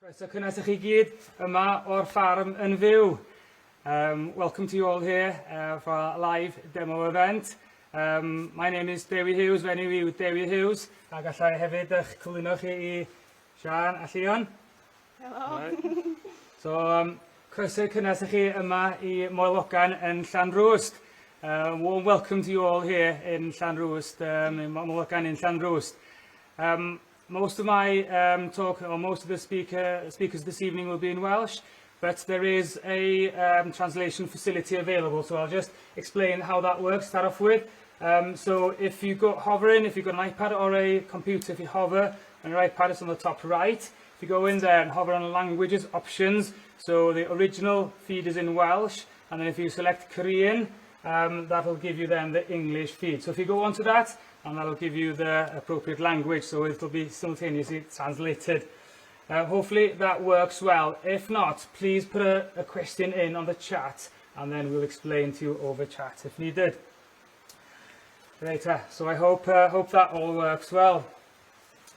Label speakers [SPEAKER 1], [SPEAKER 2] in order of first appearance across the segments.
[SPEAKER 1] Croeso cynnes i chi gyd yma o'r ffarm yn fyw. Um, welcome to you all here for our live demo event. Um, my name is Dewi Hughes, fy enw i yw Dewi Hughes, a gallai hefyd eich cyflwyno chi i Sian a Llion.
[SPEAKER 2] Helo.
[SPEAKER 1] So, um, croeso cynnes i chi yma i Moelogan yn Llanrwst. Warm welcome to you all here in Llanrwst, in Moelogan in Llanrwst. Um, Most of my um, talk, or most of the speaker, speakers this evening will be in Welsh, but there is a um, translation facility available, so I'll just explain how that works to start off with. Um, so if you go hovering, if you've got an iPad or a computer, if you hover on your iPad, it's on the top right. If you go in there and hover on languages options, so the original feed is in Welsh, and then if you select Korean, um, that'll give you then the English feed. So if you go onto that, and that'll give you the appropriate language, so it'll be simultaneously translated. Hopefully that works well. If not, please put a, a question in on the chat and then we'll explain to you over chat if needed. Right, so I hope, hope that all works well.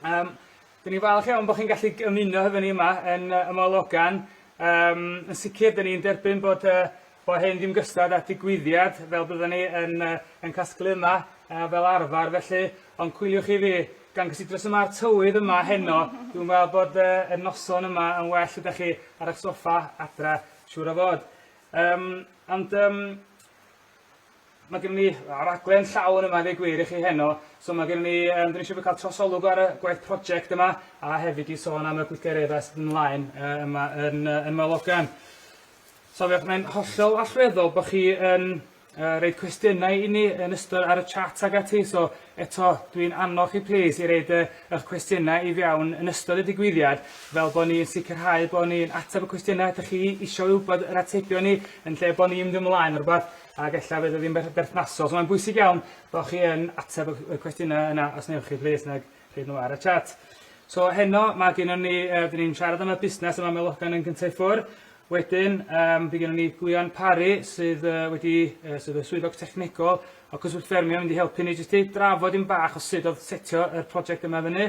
[SPEAKER 1] Um, dyn ni'n falch iawn bod chi'n gallu ymuno hefo ni yma yn uh, yma Logan. Um, yn sicr, dyn ni'n derbyn bod, uh, bod hyn ddim gystad â digwyddiad fel byddwn ni yn, uh, yn casglu yma uh, fel arfer felly, ond cwyliwch i fi, gan gysidro sy'n mae'r tywydd yma heno, dwi'n meddwl bod uh, y noson yma yn well ydych chi ar eich soffa adra, siŵr o fod. Um, ond um, Mae gennym ni raglen llawn yma i ddweud gwir i chi heno, so mae gennym ni, um, dyn ni eisiau cael trosolwg ar y gwaith prosiect yma, a hefyd i sôn am y gweithgareddau sydd ymlaen uh, yma yn, uh, yn Moelogan. So mae'n hollol allweddol bod chi yn uh, reid cwestiynau i ni yn ystod ar y chat ag ati, so eto dwi'n annog chi plîs i reid uh, eich cwestiynau i fewn yn ystod y digwyddiad, fel bod ni'n sicrhau bod ni'n ateb y cwestiynau ydych chi eisiau wybod yr atebion ni, yn lle bod ni'n mynd ymlaen ar rhywbeth ac ella fydd o ddim berthnasol. So mae'n bwysig iawn bod chi yn ateb y cwestiynau yna os newch chi plîs nag rhaid nhw ar y chat. So heno mae gennym ni, uh, dyn ni'n siarad am y busnes yma Melogan yn gyntaf i ffwr. Wedyn, um, bydd gennym ni Gwion Parry sydd uh, wedi, uh, sydd y swyddog technegol o Cyswllt Ffermio yn mynd i helpu ni jyst i drafod un bach o sut oedd setio yr prosiect yma fyny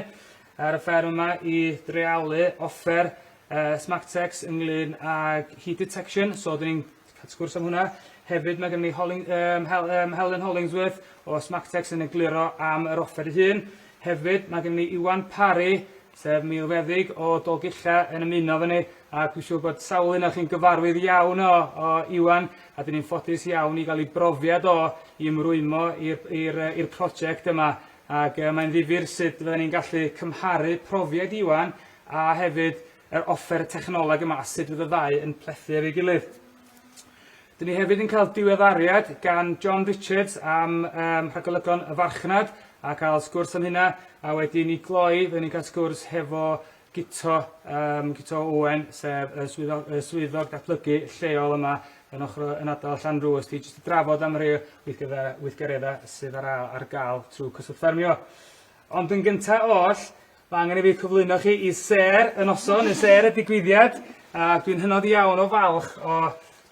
[SPEAKER 1] ar y fferm yma i dreialu offer uh, Smartex ynglyn ag heat detection. So, dyn ni'n Cael sgwrs am hwnna. Hefyd mae gennym ni Holling, um, Hel, um, Helen Hollingsworth o Smactex yn egluro am yr offer ei hun. Hefyd mae gennym ni Iwan Parry, sef milfeddyg o Dolgella yn ymuno efo ni, a dwi'n siŵr bod sawl un o'ch chi'n gyfarwydd iawn o, o Iwan, a dyn ni'n ffodus iawn i gael ei brofiad o i ymrwymo i'r prosiect yma. Ac uh, mae'n ddifyr sut fydden ni'n gallu cymharu profiad Iwan a hefyd yr offer y technoleg yma a sut fydd y ddau yn plethu efo'i gilydd. Dyn ni hefyd yn cael diweddariad gan John Richards am um, rhagolygon y farchnad a cael sgwrs am hynna a wedyn i gloi fydden ni'n cael sgwrs hefo Guto, um, Guto Owen, sef y swyddog, y swyddog datblygu lleol yma yn ochr yn ardal Llanrwst i jyst i drafod am rhai weithgareddau sydd ar, ar gael trwy Cyswllt Ffermio. Ond yn gyntaf oll, Mae angen i fi cyflwyno chi i sêr y noson, i sêr y digwyddiad, a dwi'n hynod iawn o falch o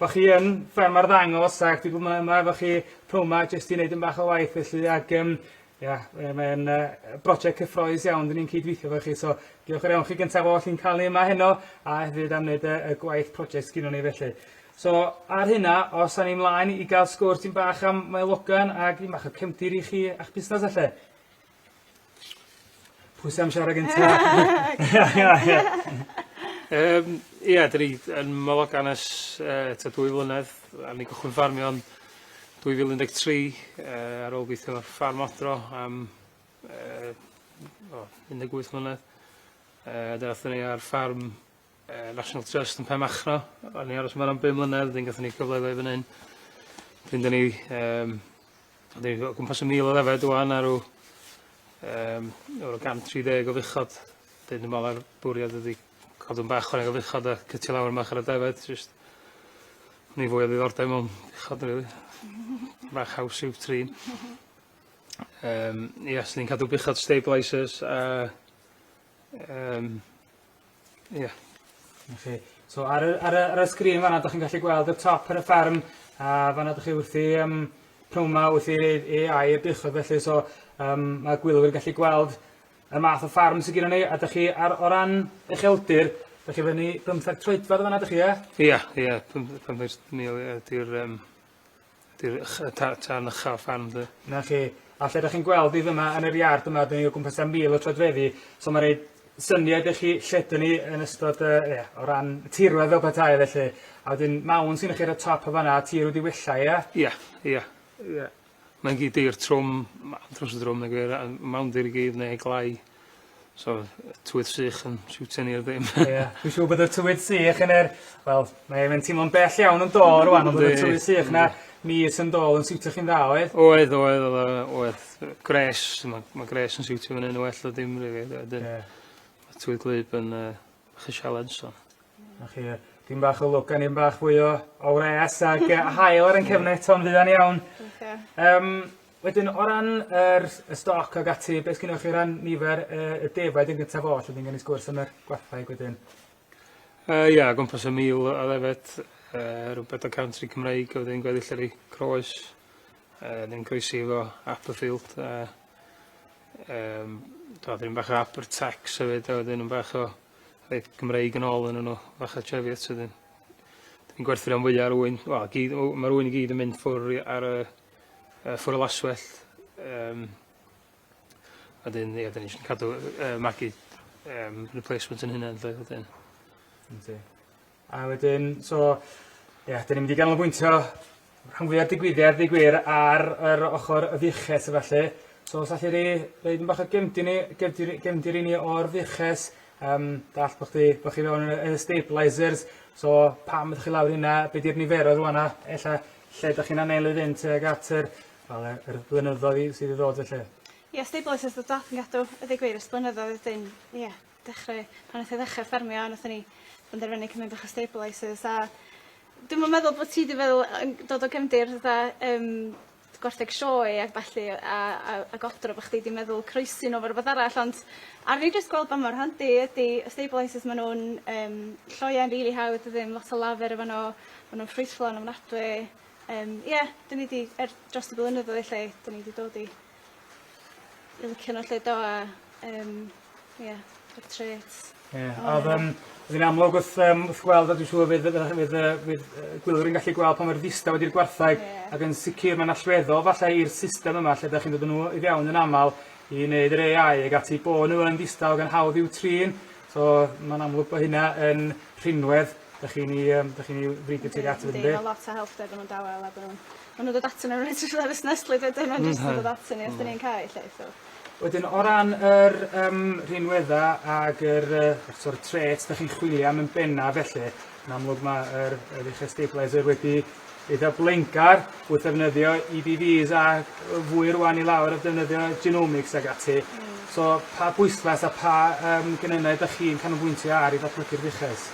[SPEAKER 1] bod chi yn fferm arddangos ac dwi 'di bod yma efo chi pnawn 'ma jyst i wneud yn bach o waith felly ac yym ia mae'n yy broject cyffrous iawn 'dyn ni'n cydweithio efo chi so diolch yn iawn chi gyntaf oll i'n cael ni yma heno a hefyd am wneud y y gwaith project sgynnon ni felly. So ar hynna os awn ni mlaen i gael sgwrs tipyn bach am Moelogan ag un bach o cefndir i chi a'ch busnes felly. Pwy sy am siarad gynta? Ia ia.
[SPEAKER 3] Yym ia 'dyn ni yn Moelogan ers yy tua dwy flynedd a ni gychwyn ffarmio yn 2013 yy ar ôl gweithio ar ffarm odro am yy o 18 mlynedd. Yy 'dyn athon ni ar ffarm yy National Trust yn Penmachno o'n ni aros yma am bum mlynedd wedyn gathon ni cyfle i ddod i fan 'yn. Wedyn 'dyn ni yym O'n i o gwmpas y 1,000 o ddefaid ŵan a rw yym o ryw 130 o fuchod. 'Dyn dwi me'wl ma'r bwriad ydi cadw'n bach chwaneg o fuchod a cytio lawr 'm bach ar y defaid jyst ni fwy o ddiddordeb mewn buchod rili. Bach haws i'w trin. Yym ia so ni'n cadw buchod stabilisers a yym Ia.
[SPEAKER 1] 'Na chi. So ar y ar y ar y sgrin fan 'na 'dach chi'n gallu gweld y top ar y fferm a fan 'na 'dych chi wrthi yym pnawn 'ma wrthi AI y buchod felly so yym ma' gwylwyr yn gallu gweld y math o ffarm sy gynnon ni a 'dych chi ar o ran ucheldir Da chi fyny bymthag troedfedd fan'na 'dych chi ie?
[SPEAKER 3] Ia ia 15,000 ydi'r yym ydi'r uch- ta- tan ucha o'r ffarm 'lly.
[SPEAKER 1] 'Na chi. A lle 'dach chi'n gweld i fyma yn yr iard yma 'dyn ni o gwmpas tua 1,000 o troedfeddi so ma' roid syniad i chi lle 'dyn ni yn ystod yy ia o ran tirwedd fel petai felly. A wedyn mawn sy gynnoch chi ar y top yn fan 'na tir wedi wella ia?
[SPEAKER 3] Ia ia ia. Mae'n gyd dir trwm, dros y drwm neu gwir, a mawndir i gyd neu glai. So, tywydd sych yn siwtio ni ar ddim.
[SPEAKER 1] Ie, dwi'n siŵr bod y tywydd sych yn yr, wel, mae'n teimlo'n bell iawn yn dôl rwan, ond bod y tywydd sych na mis yn dôl yn siwtio chi'n dda, oedd?
[SPEAKER 3] Oedd, oedd, oedd, oedd. Gres, mae ma gres yn siwtio fan hyn yn well o dim, rili. Wedyn, yeah. Mae tywydd gwlyb yn uh, bach o sialens, so.
[SPEAKER 1] Na chi, dim bach o lwc a nim bach fwy o, o wres ac uh, haul ar ein cefn eto'n fuan iawn.
[SPEAKER 2] Okay.
[SPEAKER 1] Um, wedyn, o ran yr, y stoc ag ati, beth sgynnoch chi o ran nifer uh, y defaid yn gyntaf oll, wedyn gen i sgwrs am yr gwartheg wedyn.
[SPEAKER 3] Yy ia, o gwmpas y 1,000 o ddefaid, yy rhyw 400 rhei Cymreig a wedyn gweddill ar eu croes. Yy ni'n croesi efo Aberfield a yym do, dipyn bach o Abertex hefyd a wedyn yn bach o rhei Cymreig yn ôl ynnyn nhw, bach o Cheviot wedyn. Dwi'n gwerthu rhan fwya ar ŵyn, wel gyd, ma'r ŵyn i gyd yn mynd ffwr ar y yy ffwr y laswellt. Yym. Wedyn ia 'dan ni jyst yn cadw yy magu yym replacement 'yn hunan 'lly wedyn.
[SPEAKER 1] Yndi. A wedyn so ia 'dyn ni'n mynd i ganolbwyntio rhan fwya'r digwyddiad ddeu gwir ar yr ochor y fuches a ballu. So os alli di roid 'm bach o gefndir ni gefndir gefndir i ni o'r fuches yym dallt bo' chdi bo' chi fewn yn y yn y stabilisers so pam ydych chi lawr hynna be' 'di'r niferoedd rŵan a ella lle 'dach chi'n anelu fynd tuag at yr wel y yr blynyddoedd i sydd i ddod felly.
[SPEAKER 2] Ie stabilisers odd dad yn gadw a deu gwir ers blynyddoedd wedyn ie dechre pan nath e ddechre ffermio nathon ni benderfynu cymryd bach o stabilisers a dwi'm yn meddwl bo' ti 'di feddwl yn dod o gefndir fatha yym gwartheg sioe ag ballu a a a godro bo' chdi 'di meddwl croesi n'w efo rwbath arall ont a o'n i jyst gweld pa mor handi ydi y stabilisers ma' nw'n yym lloia'n rili hawdd dydyn lot o lafur efo n'w ma' nw'n ffrwythlon ofnadwy. Yym ie 'dyn ni 'di er dros y blynyddoedd 'lly 'dyn ni 'di dod i i licio n'w 'lly do a yym ie y traits.
[SPEAKER 1] Ie odd yym o'dd 'i'n amlwg wrth yym wrth gweld a dwi siŵr fydd yy fydd yy fydd yy gwylwyr yn gallu gweld pa mor ddistaw ydi'r gwartheg.
[SPEAKER 2] Ie.
[SPEAKER 1] Ac yn sicir ma'n allweddol falle i'r system yma lle 'dach chi'n dod â n'w i fewn yn amal i neud yr Ay I ag ati bo' n'w yn ddistaw ag yn hawdd i'w trin so ma'n amlwg bo' hynna yn rhinwedd 'dach chi'n 'i yym 'dach chi'n 'i freudio tuag ato fo yndi?
[SPEAKER 2] Ma' lot o help 'de bo' nw'n dawel a bo' nw'n ma' nw'n dod aton ni reit fusnes 'lly dydyn ma'n jyst yn dod aton ni os 'dyn ni'n cau 'lly so.
[SPEAKER 1] Wedyn o ran yr yym rhinwedda ag yr yy yr sor' of traits 'dach chi'n chwilio am yn benna felly yn amlwg ma' yr yr ucha stabiliser wedi eitha blaengar wrth ddefnyddio EBVs a yy fwy rŵan i lawr o defnyddio genomics ag ati.
[SPEAKER 2] Hmm.
[SPEAKER 1] So pa bwyslais a pa yym genynnau 'dach chi'n canolbwyntio ar i ddatblygu'r fuches?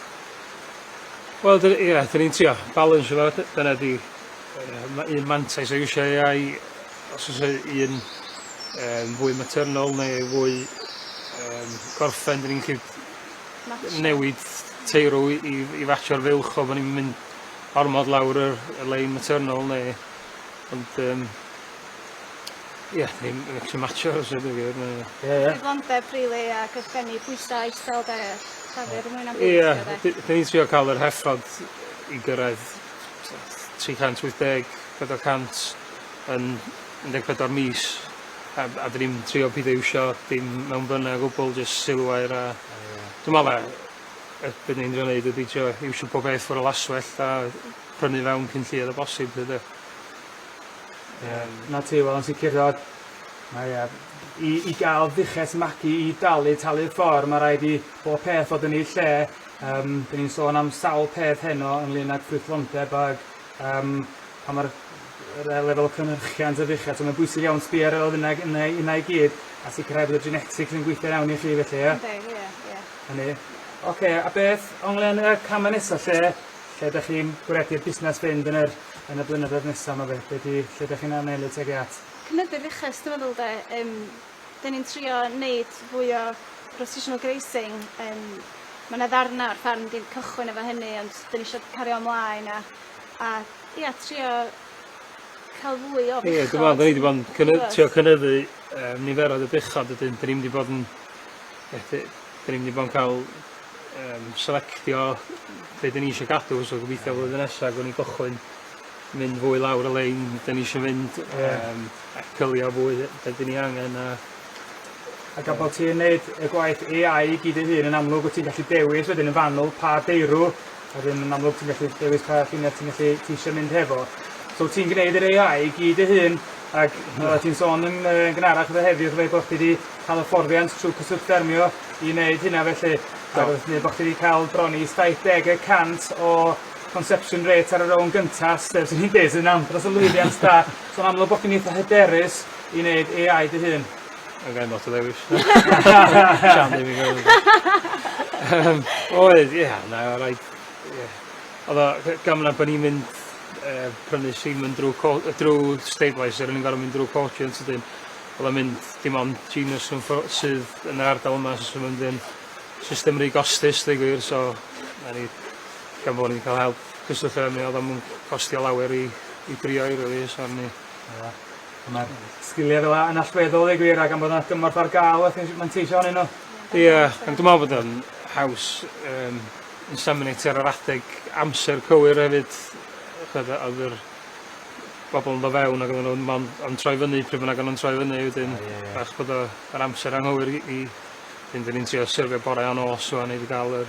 [SPEAKER 3] Wel dy- ia 'dyn ni'n trio balansio fo dyna 'di yy ma' un mantais o iwsio Ay I os o's 'a un yym fwy maternol neu fwy yym gorffen 'dyn ni'n gallu
[SPEAKER 2] Matsio.
[SPEAKER 3] newid teirw i i i fatsio'r fuwch o bo' ni'm yn mynd ormod lawr yr y lein maternol neu ond yym ia ni'n mix and matcho os ydw i gwir mae o.
[SPEAKER 1] Ie ie.
[SPEAKER 2] Ffrwythlondeb rili a gyflenwi pwysa isel 'de a llafur mwy na'm byd
[SPEAKER 3] Ie
[SPEAKER 2] t'go' 'de?
[SPEAKER 3] 'dyn ni'n trio ca'l yr heffrod i gyrraedd 380 400 yn 14 mis a a 'dyn ni'n trio pido iwsio dim mewnbynna o gwbwl jyst silwair a dwi me'wl ma' yy be' 'dan ni'n drio neud ydi trio iwsio pob peth ffwr o laswellt a prynu fewn cyn lleied â bosib 'lly 'de?
[SPEAKER 1] Ie, 'na ti, wel yn sicir t'od mae yy i i ga'l fuches magu i dalu talu'r ffor ma' raid i bob peth fod yn ei lle yym 'dyn ni'n sôn am sawl peth heno ynglŷn ag ffrwythlondeb ag yym pa mor yr yy lefel o cynhyrchiant y fuches so mae'n bwysig iawn sbio ar yr elfennau yna yna i gyd a sicrhau bod y genetics yn gweithio'n iawn i chi felly ie?
[SPEAKER 2] Yndi ie ie.
[SPEAKER 1] Hynny. Ocê a beth ynglŷn y camau nesa lle lle 'dach chi'n bwriadu'r busnes fynd yn yr yn y blynyddoedd nesa 'ma fe- be' 'di lle 'dach chi'n anelu tuag at?
[SPEAKER 2] Cynyddu'r fuches dwi meddwl 'de yym 'dyn ni'n trio neud fwy o rotational grazing yym ma' 'na ddarna o'r ffarm 'di cychwyn efo hynny ond 'dyn ni isio cario mlaen a a ia trio ca'l fwy o
[SPEAKER 3] Ie
[SPEAKER 2] buchod.
[SPEAKER 3] dwi me'wl 'dan ni 'di bod yn cyny- trio cynyddu yym niferoedd y buchod wedyn 'dyn ni'm 'di bod yn ie 'd- 'dyn ni'm 'di bod yn ca'l selectio be 'dyn ni eisiau gadw, so gobeithio flwyddyn nesa gawn ni gychwyn mynd fwy lawr y lein 'dyn ni eisiau mynd. A cylio fwy be 'dyn ni angen a...
[SPEAKER 1] A gan bod ti'n neud y gwaith AI i gyd dy hun yn amlwg wyt ti'n gallu dewis wedyn yn fanwl pa deirw a wedyn yn amlwg ti'n gallu dewis pa llunia ti'n gallu ti eisiau mynd hefo. So ti'n gwneud yr AI i gyd dy hun ac oeddet ti'n sôn yn yy gynharach efo heddiw wrth ddeud bod chdi 'di cael hyfforddiant trwy Cyswllt Ffermio i wneud hynna felly.
[SPEAKER 3] Do.
[SPEAKER 1] Ac oeddet ti'n deud bod chdi 'di cael bron i 70 y cant o conception rate ar y rownd gynta sef 'swn i'n deud sy'n andros o lwyddiant da. So yn amlwg bod chdi'n eitha hyderus i wneud AI dy hun.
[SPEAKER 3] Mae gen i lot o ddewis. Sian ddim yn gwybod. Oedd, ie, na, rhaid, ie. Oedd o, gan na bod ni'n mynd prynu semen drwy, drwy stabiliser, o'n i'n gorfod mynd drwy quotient ydyn. Oedd o'n mynd dim ond genus sydd yn yr ardal yma, so sy'n mynd yn system rhy gostus, dweud gwir, so na ni, gan bod ni'n cael help cyswllt ffermio, oedd o'n costio lawer i, i drio i rili, so ni.
[SPEAKER 1] Ie. Mae'r sgiliau fel 'a yn allweddol i gwir a gan bod 'na gymorth ar gael a chi'n manteisio arnyn nhw.
[SPEAKER 3] Ie, ond dwi'n meddwl bod o'n haws inseminate ar yr adeg amser cywir hefyd. Ch'od oedd yr bobl yn dod fewn ac oedden nhw'n mond ond troi fyny pryd bynnag o'n nhw'n troi fyny wedyn bach bod o yr amser anghywir i i wedyn 'dan ni'n trio syrfio bore a nos ŵan i ga'l yr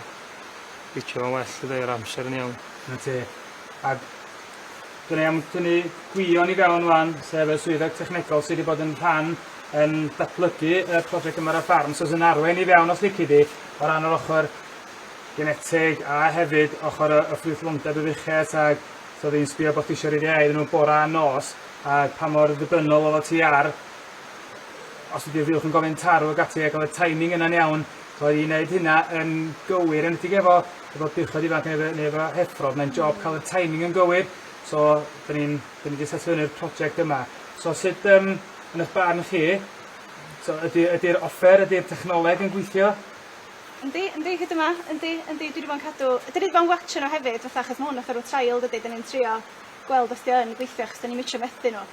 [SPEAKER 3] ffitio fo'n well dydi yr amser yn iawn.
[SPEAKER 1] 'Na ti. Ag Dw i am tynnu Gwion i fewn ŵan, sef y swyddog technegol sy 'di bod yn rhan yn datblygu y prosiect yma ar y ffarm, so sy'n arwain i fewn os lici di o ran yr ochr geneteg a hefyd ochr y, y ffrwythlondeb y fuches ag so oedd hi'n sbio bod chdi eisiau rhoi iddyn nhw bora a nos a pa mor ddibynnol oeddet ti ar os ydy'r fuwch yn gofyn tarw ag ati a gael y timing yna'n iawn so i wneud hynna yn gywir enwedig efo efo buchod ifanc neu efo neu efo heffrod mae'n job cael y timing yn gywir so 'dyn ni'n 'dyn ni 'di setio fyny'r project yma. So sut yym yn eich barn chi so ydy ydy'r offer ydy'r technoleg yn gweithio?
[SPEAKER 2] Yndi yndi hyd yma yndi yndi dwi 'di bod yn cadw 'dyn ni 'di bod yn watsio nhw hefyd fatha achos ma' hwn fatha ryw trial dydi 'dyn ni'n trio gweld os 'di o yn gweithio achos 'dyn ni'm isio methu nhw.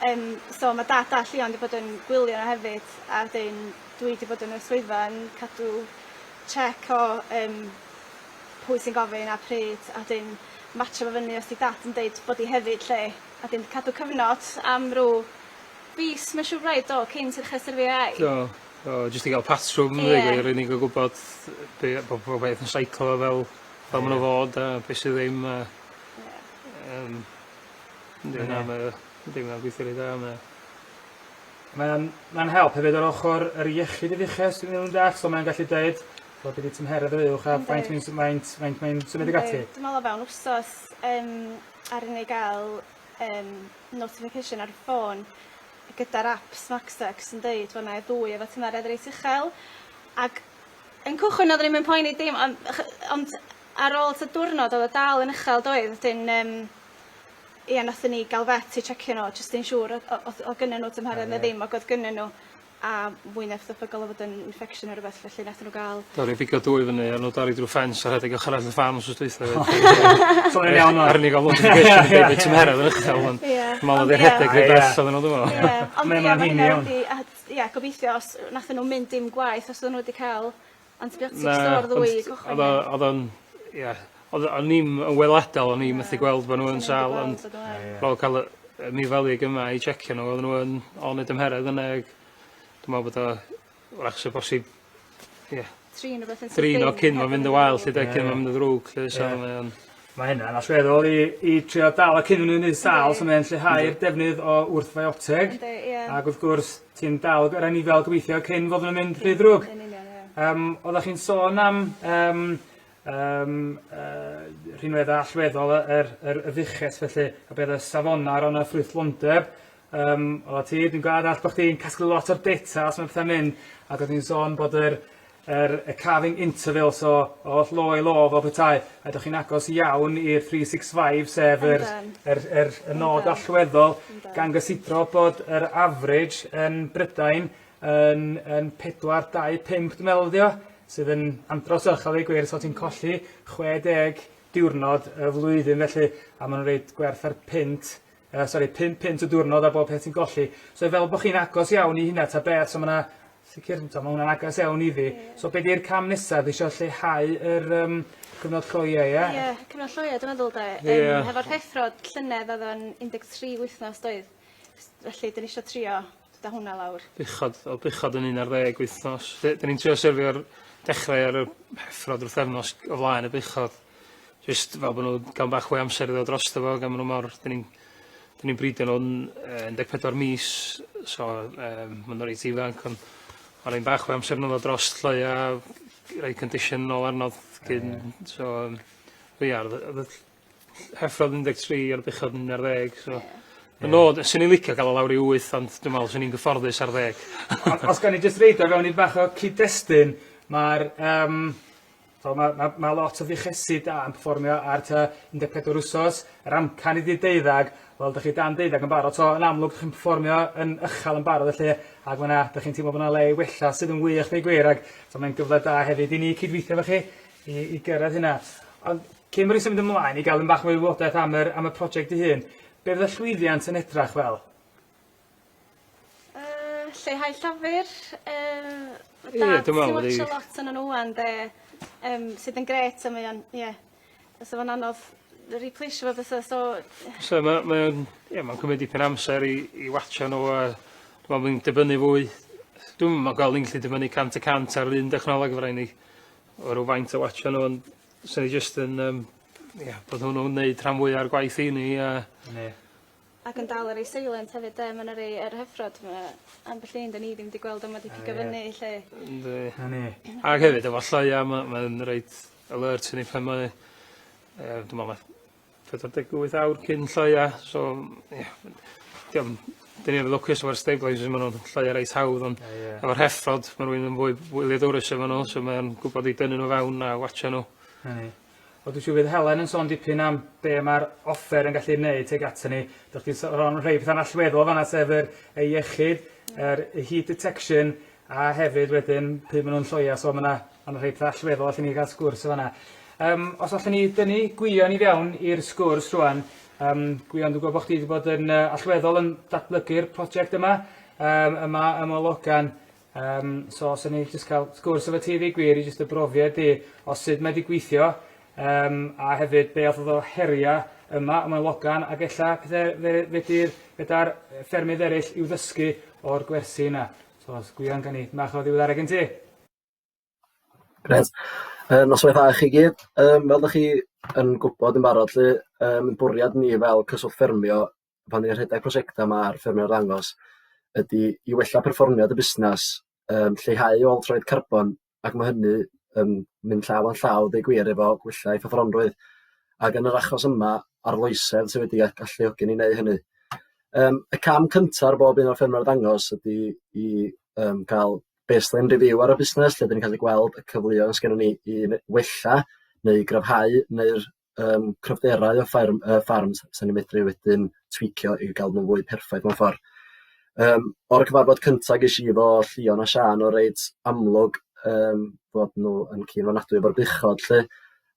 [SPEAKER 2] Yym so ma' dad a Llion 'di bod yn gwylio nhw hefyd a wedyn dwi 'di bod yn y swyddfa yn cadw check o yym pwy sy'n gofyn a pryd a 'dyn matsio fo fyny os 'di dad yn deud bod 'i hefyd 'lly a 'dyn cadw cyfnod am rw fis ma' siŵr braidd do cyn ti ddechre syrfio AI?
[SPEAKER 3] Do do jyst i ga'l patrwm i ddeu gwir i ni ga'l gwbod be' bo' bo' peth yn seiclo fel fel ma' n'w fod a be' sy ddim a...
[SPEAKER 2] Ie.
[SPEAKER 3] Yndi na mae o yndi mae o'n gweithio reit dda mae o.
[SPEAKER 1] Mae o'n mae'n help hefyd ar ochr yr iechyd y fuches dwi'n meddwl ynde? So mae'n gallu deud wel be' 'di tymheredd yr uwch a faint mae'n s- faint faint mae'n symud ag ati.
[SPEAKER 2] Yndi dwi me'wl o fewn wsos yym aru ni ga'l yym notification ar y ffôn gyda'r ap Smartsex yn deud fo' 'na ddwy efo tymheredd reit uchel ac yn cychwyn oedden ni'm yn poeni dim ond ond ar ôl tua diwrnod o'dd o dal yn uchel doedd wedyn yym ia nathon ni ga'l vet i checio n'w jyst i'n siŵr o- o- o'dd o'dd gynnyn n'w tymheredd ne' ddim ag o'dd gynnyn n'w a mwy na thebygol o fod yn infection ne' rwbeth felly nathon n'w ga'l...
[SPEAKER 3] Dorri bigo dwy fyny a n'w dorri drw ffens a rhedeg ochor arall y ffarm wsos dwytha 'fyd.
[SPEAKER 1] So mae'n iawn ŵan.
[SPEAKER 3] Aru ni ga'l notification yn deud bod tymheredd yn uchel ond...
[SPEAKER 2] Ie.
[SPEAKER 3] Dwi me'wl o'dd 'i rhedeg rhy bell oddyn n'w dwi me'wl.
[SPEAKER 2] Ie ond ia ma' hynna wedi a ia gobeithio os nathon n'w mynd dim gwaeth os oddon n'w wedi ca'l antibiotics do ar ddwy i gychwyn.
[SPEAKER 3] O'dd o o'dd o'n ia o'dd o'n i'm yn weledol o'n i methu gweld bo' n'w yn sâl ond ar ôl ca'l y y milfeddyg yma i checio n'w odden n'w yn on y dymheredd yna ag dwi me'wl bod o 'w'rach sa bosib ie
[SPEAKER 2] Trin rwbeth yn
[SPEAKER 3] trin o cyn ma'n mynd yn wael 'lly 'de cyn ma'n mynd yn ddrwg 'lly so mae o'n
[SPEAKER 1] Mae hynna'n allweddol i i trio dal o cyn nhw'n un sâl so mae'n lleihau'r defnydd o wrthfiotig.
[SPEAKER 2] Yndi ie.
[SPEAKER 1] Ag wrth gwrs ti'n dal yr anifail gobeithio cyn fod nhw'n mynd rhy ddrwg.
[SPEAKER 2] Yn union ie.
[SPEAKER 1] Yym oddach chi'n sôn am yym yym yy rhinweddau allweddol y yr yr y fuches felly a be' o'dd y safona o ran y ffrwythlondeb. Yym oddat ti dwi'n gweld all bo' chdi'n casglu lot o'r data os ma' petha'n mynd ac o'dd hi'n sôn bod yr yr y calving interval so o law i law fel petai a 'dych chi'n agos iawn i'r 365 sef yr...
[SPEAKER 2] Yndan.
[SPEAKER 1] ...yr yr y nod allweddol.
[SPEAKER 2] Yndan.
[SPEAKER 1] Gan gysidro bod yr average yn Brydain yn yn pedwar dau pump dwi meddwl ydi o sydd yn andros o uchel i gwir so ti'n colli 60 diwrnod y flwyddyn felly a ma' nw'n roid gwerth ar punt yy sori pump punt y diwrnod ar bob peth ti'n golli. So i feddwl bo' chi'n agos iawn i hynna ta beth so ma' 'na Sicr, t'o' ma' hwnna'n agos iawn i fi.
[SPEAKER 2] Ie.
[SPEAKER 1] So be' 'di'r cam nesa? Dwi isio lleihau yr yym cyfnod lloia ie?
[SPEAKER 2] Ie, cyfnod lloia dwi'n meddwl 'de.
[SPEAKER 3] Ie.
[SPEAKER 2] Yym hefo'r heffrod llynedd o'dd o'n 13 wythnos doedd? Felly 'dyn ni isio trio dod â hwnna lawr.
[SPEAKER 3] Buchod, o'dd buchod yn 11 wythnos. 'Dy- 'dyn ni'n trio serfio'r dechrau ar y heffrod wrth wythefnos o flaen y buchod. Jyst fel bo' nw'n ga'l bach fwy o amser i ddod drosto fo gan ma' nw mor 'dyn ni'n 'dyn ni'n bridio nw'n yy 14 mis so yym ma' nw reit ifanc ond ma' rhein bach fwy o amser nhw ddod drost lloea roi condition nôl arno cyn so yym ia o'dd y o'dd y heffrodd 13 a'r buchod yn 11 so y nod swn i'n licio ga'l o lawr i wyth ond dwi'n me'wl swn i'n gyfforddus ar ddeg.
[SPEAKER 1] Os gawn ni jyst roid o fewn i bach o cyd-destun ma'r yym So ma' ma' ma' lot o fuchesi da yn perfformio ar tua 14 wsos, yr amcan ydi deuddag, wel 'dych chi dan deuddag yn barod so yn amlwg 'dych chi'n perfformio yn uchel yn barod felly ag ma' 'na 'dych chi'n teimlo bo' 'na le i wella sydd yn wych deu gwir ag so mae'n gyfle da hefyd i ni cydweithio efo chi i i gyrraedd hynna. Ond cyn bo' ni symud ymlaen i ga'l 'm bach mwy o wybodaeth am yr am y project 'i hun, be' fydda llwyddiant yn edrach fel?
[SPEAKER 2] Yy lleihau llafur yy ma'
[SPEAKER 3] Ie
[SPEAKER 2] dad
[SPEAKER 3] dwi me'wl
[SPEAKER 2] sy'n
[SPEAKER 3] wedi...
[SPEAKER 2] watsio lot onnon n'w ŵan 'de yym sydd yn grêt a mae o'n ie fysa fo'n anodd ripleisio fo bysa so
[SPEAKER 3] So ma' mae o'n ie ma'n cymryd dipyn o amser i i watsio n'w a dwi me'wl mae'n dibynnu fwy dwi'm yn gweld ni'n gallu dibynnu 100% ar un dechnoleg ma' rai' ni o ryw faint o watsio n'w ond swn i jyst yn yym ie bod hwnnw'n neud rhan fwya o'r gwaith i ni a...
[SPEAKER 1] 'Na ni.
[SPEAKER 2] Ac yn dal ar ei seilent hefyd 'de ma' 'na rei yr heffrod ma' ambell un 'dyn ni ddim 'di gweld a ma' 'di pigo fyny 'lly.
[SPEAKER 3] Yndi.
[SPEAKER 1] 'Na ni.
[SPEAKER 3] Ag hefyd efo lloea ma' mae'n reit alert i ni pan mae yy dwi me'wl ma' 48 awr cyn lloea so ie 'di o'm 'dyn ni yn lwcus efo'r stabilisers ma' nw'n lloea reit hawdd ond... Ie ie. ...efo'r heffrod ma' rywun yn fwy wyliadwrus efo n'w so mae o'n gwbod i dynnu n'w fewn a watsio n'w.
[SPEAKER 1] 'Na ni. Wel dwi'n siŵr fydd Helen yn sôn dipyn am be' ma'r offer yn gallu neud tuag aton ni. Dach chdi sôn rhei petha'n allweddol fan 'na sef yr y iechyd, yr heat detection a hefyd wedyn pryd ma' nw'n lloia so ma' 'na ma' 'na rhei petha allweddol allen ni ga'l sgwrs yn fan 'na. Yym os allen ni dynnu Gwion i fewn i'r sgwrs rŵan yym Gwion dwi'n gwbo bo' chdi 'di bod yn yy allweddol yn datblygu'r project yma yym yma ym Moellogan. Yym so os o'n i jyst ca'l sgwrs efo ti ddeu gwir i jyst dy brofiad di o sud mae 'di gweithio yym a hefyd be' o'dd o heria' yma ym Moelogan ag ella pethe fe- fedi'r feda'r yy ffermydd eryll i'w ddysgu o'r gwersi yna. So os Gwion gawn ni bach o ddiweddara gen ti?
[SPEAKER 4] Grêt. Yy noswaith dda i chi gyd. Yym fel 'dach chi yn gwbod yn barod 'lly yym bwriad ni fel Cyswllt Ffermio pan ni'n rhedeg prosiecta 'ma ar Ffermio Arddangos ydi i wella perfformiad y busnes, yym lleihau ôl troed carbon, ac ma' hynny yn mynd llaw yn llaw deu gwir efo gwella effeithlonrwydd. Ac yn yr achos yma, arloesedd sy wedi galluogi ni wneud hynny. Yym y cam cynta ar bob un o'r ffermwyr arddangos ydi i yym ga'l baseline review ar y busnes lle 'dan ni'n gallu gweld y cyfleoedd sy gynnon ni i wella neu gryfhau neu'r yym cryfderau y fferm y ffarm 'sa ni'n medru wedyn tweakio i ga'l nhw'n fwy perffaith mewn ffor. Yym o'r cyfarfod cynta gesh i efo Llion a Siân o' reit amlwg yym bod nhw yn keen ofnadwy efo'r buchod 'lly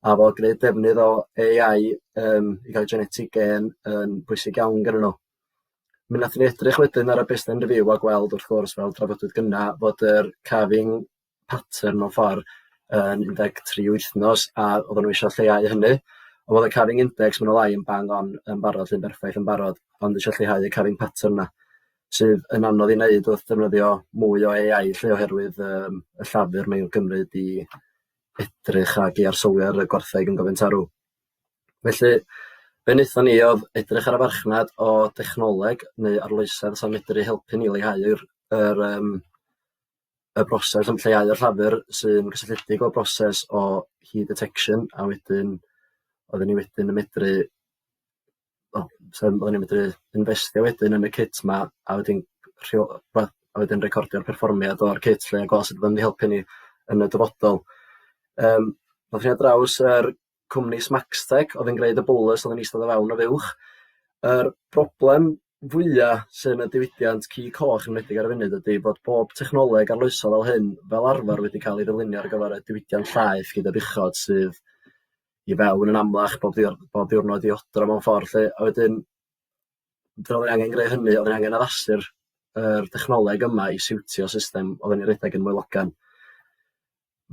[SPEAKER 4] a fo gneud defnydd o AI yym i ga'l genetic gain yn bwysig iawn gennyn nhw. Mi nathon ni edrych wedyn ar y baseline review a gweld wrth gwrs fel trafodwyd gynna fod yr calving pattern mewn ffor yn 13 wythnos a oedden nhw isio lleihau hynny. Ond oedd y calving index mwy neu lai yn bang on yn barod yn berffaith yn barod, ond isio lleihau y calving pattern 'na, sydd yn anodd i wneud wrth ddefnyddio mwy o AI 'lly oherwydd yym y llafur mae'n gymryd i edrych ag i arsylwi ar y gwartheg yn gofyn tarw. Felly be wnaethon ni oedd edrych ar y farchnad o dechnoleg neu arloesedd sy'n medru helpu ni leihau'r yr yym y broses yn lleihau'r llafur sy'n gysylltiedig o'r broses o heat detection a wedyn oedden ni wedyn yn medru o so oedden ni'n medru infestio wedyn yn y kit 'ma a wedyn rheo- wel a wedyn recordio'r perfformiad o'r kit 'lly a gweld sut o'dd o'n mynd i helpu ni yn y dyfodol. Yym ddoth ni ar draws yr cwmni Smaxtec oedd yn gwneud y bolus oedd yn eistedd o fewn y fuwch. Yr broblem fwya sy yn y diwydiant cig coch yn enwedig ar y funud ydy bod bob technoleg arloesol fel hyn fel arfer wedi cael ei ddylunio ar gyfer y diwydiant llaeth gyda buchod sydd i fewn yn amlach bob bob diwrnod i odro mewn ffordd 'lly, a wedyn fel o'n i angen gwneud hynny, oedden ni angen addasu'r... yr dechnoleg yma i siwtio system oedden ni'n redeg yn Moelogan.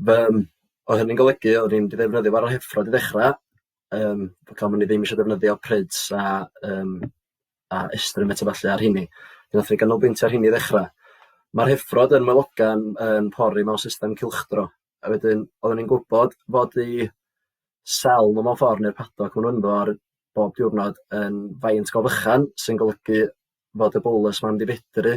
[SPEAKER 4] Fy- Oedd hynny'n golygu oedden ni'n mynd i ddefnyddio fo ar yr heffrod i ddechrau, cofio o'n i ddim eisiau defnyddio pryds a estrym eto ballu ar rheini. Wnaethon ni ganolbwyntio ar rheini i ddechrau. Mae'r heffrod yn Moelogan yn pori mewn system cylchdro, a wedyn oedden ni'n gwybod fod eu sel nhw mewn ffordd neu'r paddock maen nhw ynddo ar bob diwrnod yn faint go fychan, sy'n golygu fod y bolus 'ma'n mynd i fedru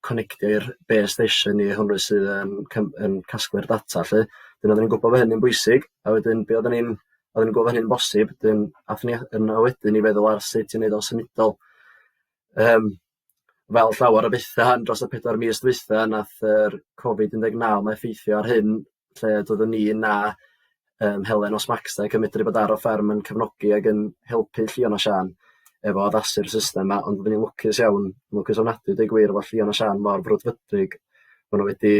[SPEAKER 4] conectio i'r base station i hwnnw sydd yn cym- yn casglu'r data 'lly. Wedyn oedden ni'n gwybod bod hynny'n bwysig, a wedyn be oedden ni'n oedden ni'n gwybod bod hynny'n bosib, wedyn aethon ni yna wedyn i feddwl ar sut i wneud o'n symudol. Fel llawer o bethau dros y 4 mis dwytha, nath yr Covid-19 'ma effeithio ar hyn, lle doeddwn ni na Helen o Smaxtec yn medru bod ar y fferm yn cefnogi ac yn helpu Llion a Siân efo addasu'r system 'ma, ond oedden ni'n lwcus iawn, lwcus ofnadwy deud gwir efo Llion a Siân mor frwdfrydig, ma' nhw wedi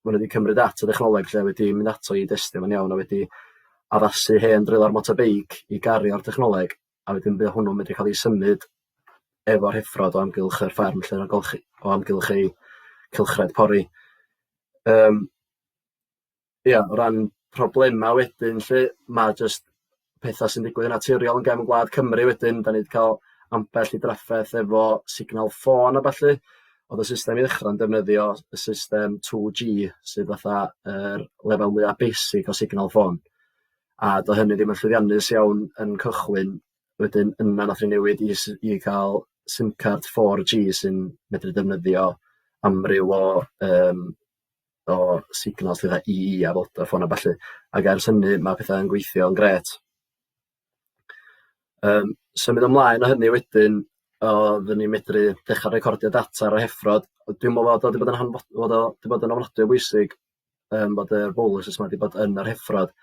[SPEAKER 4] ma' nhw wedi cymryd at y dechnoleg 'lly a wedi mynd ato i destio fo'n iawn a wedi addasu hen drelar motorbike i gario'r technoleg, a wedyn bydd hwnnw'n medru cael ei symud efo'r heffrod o amgylch yr fferm 'lly, o amgylch eu cylchred pori. Ia, o ran problema wedyn 'lly, ma' jyst petha sy'n digwydd yn naturiol yn gefn gwlad Cymru wedyn, 'dan ni 'di ca'l ambell i drafferth efo signal ffôn a ballu. O'dd y system i ddechrau'n defnyddio y system 2G sydd fatha yr lefel mwya basic o signal ffôn, a do' hynny ddim yn llwyddiannus iawn yn cychwyn. Wedyn yna nath ni newid i ca'l sim card 4G sy'n medru defnyddio amryw o signals fatha EE a Vodafone a ballu, ac ers hynny ma' petha'n gweithio'n grêt. Symud ymlaen o hynny wedyn, oeddwn ni'n medru dechrau recordio data ar y heffrod. Dwi'n meddwl bod o 'di bod yn hanfod- bod o 'di bod yn ofnadwy o bwysig bod yr boluses 'ma 'di bod yn yr heffrod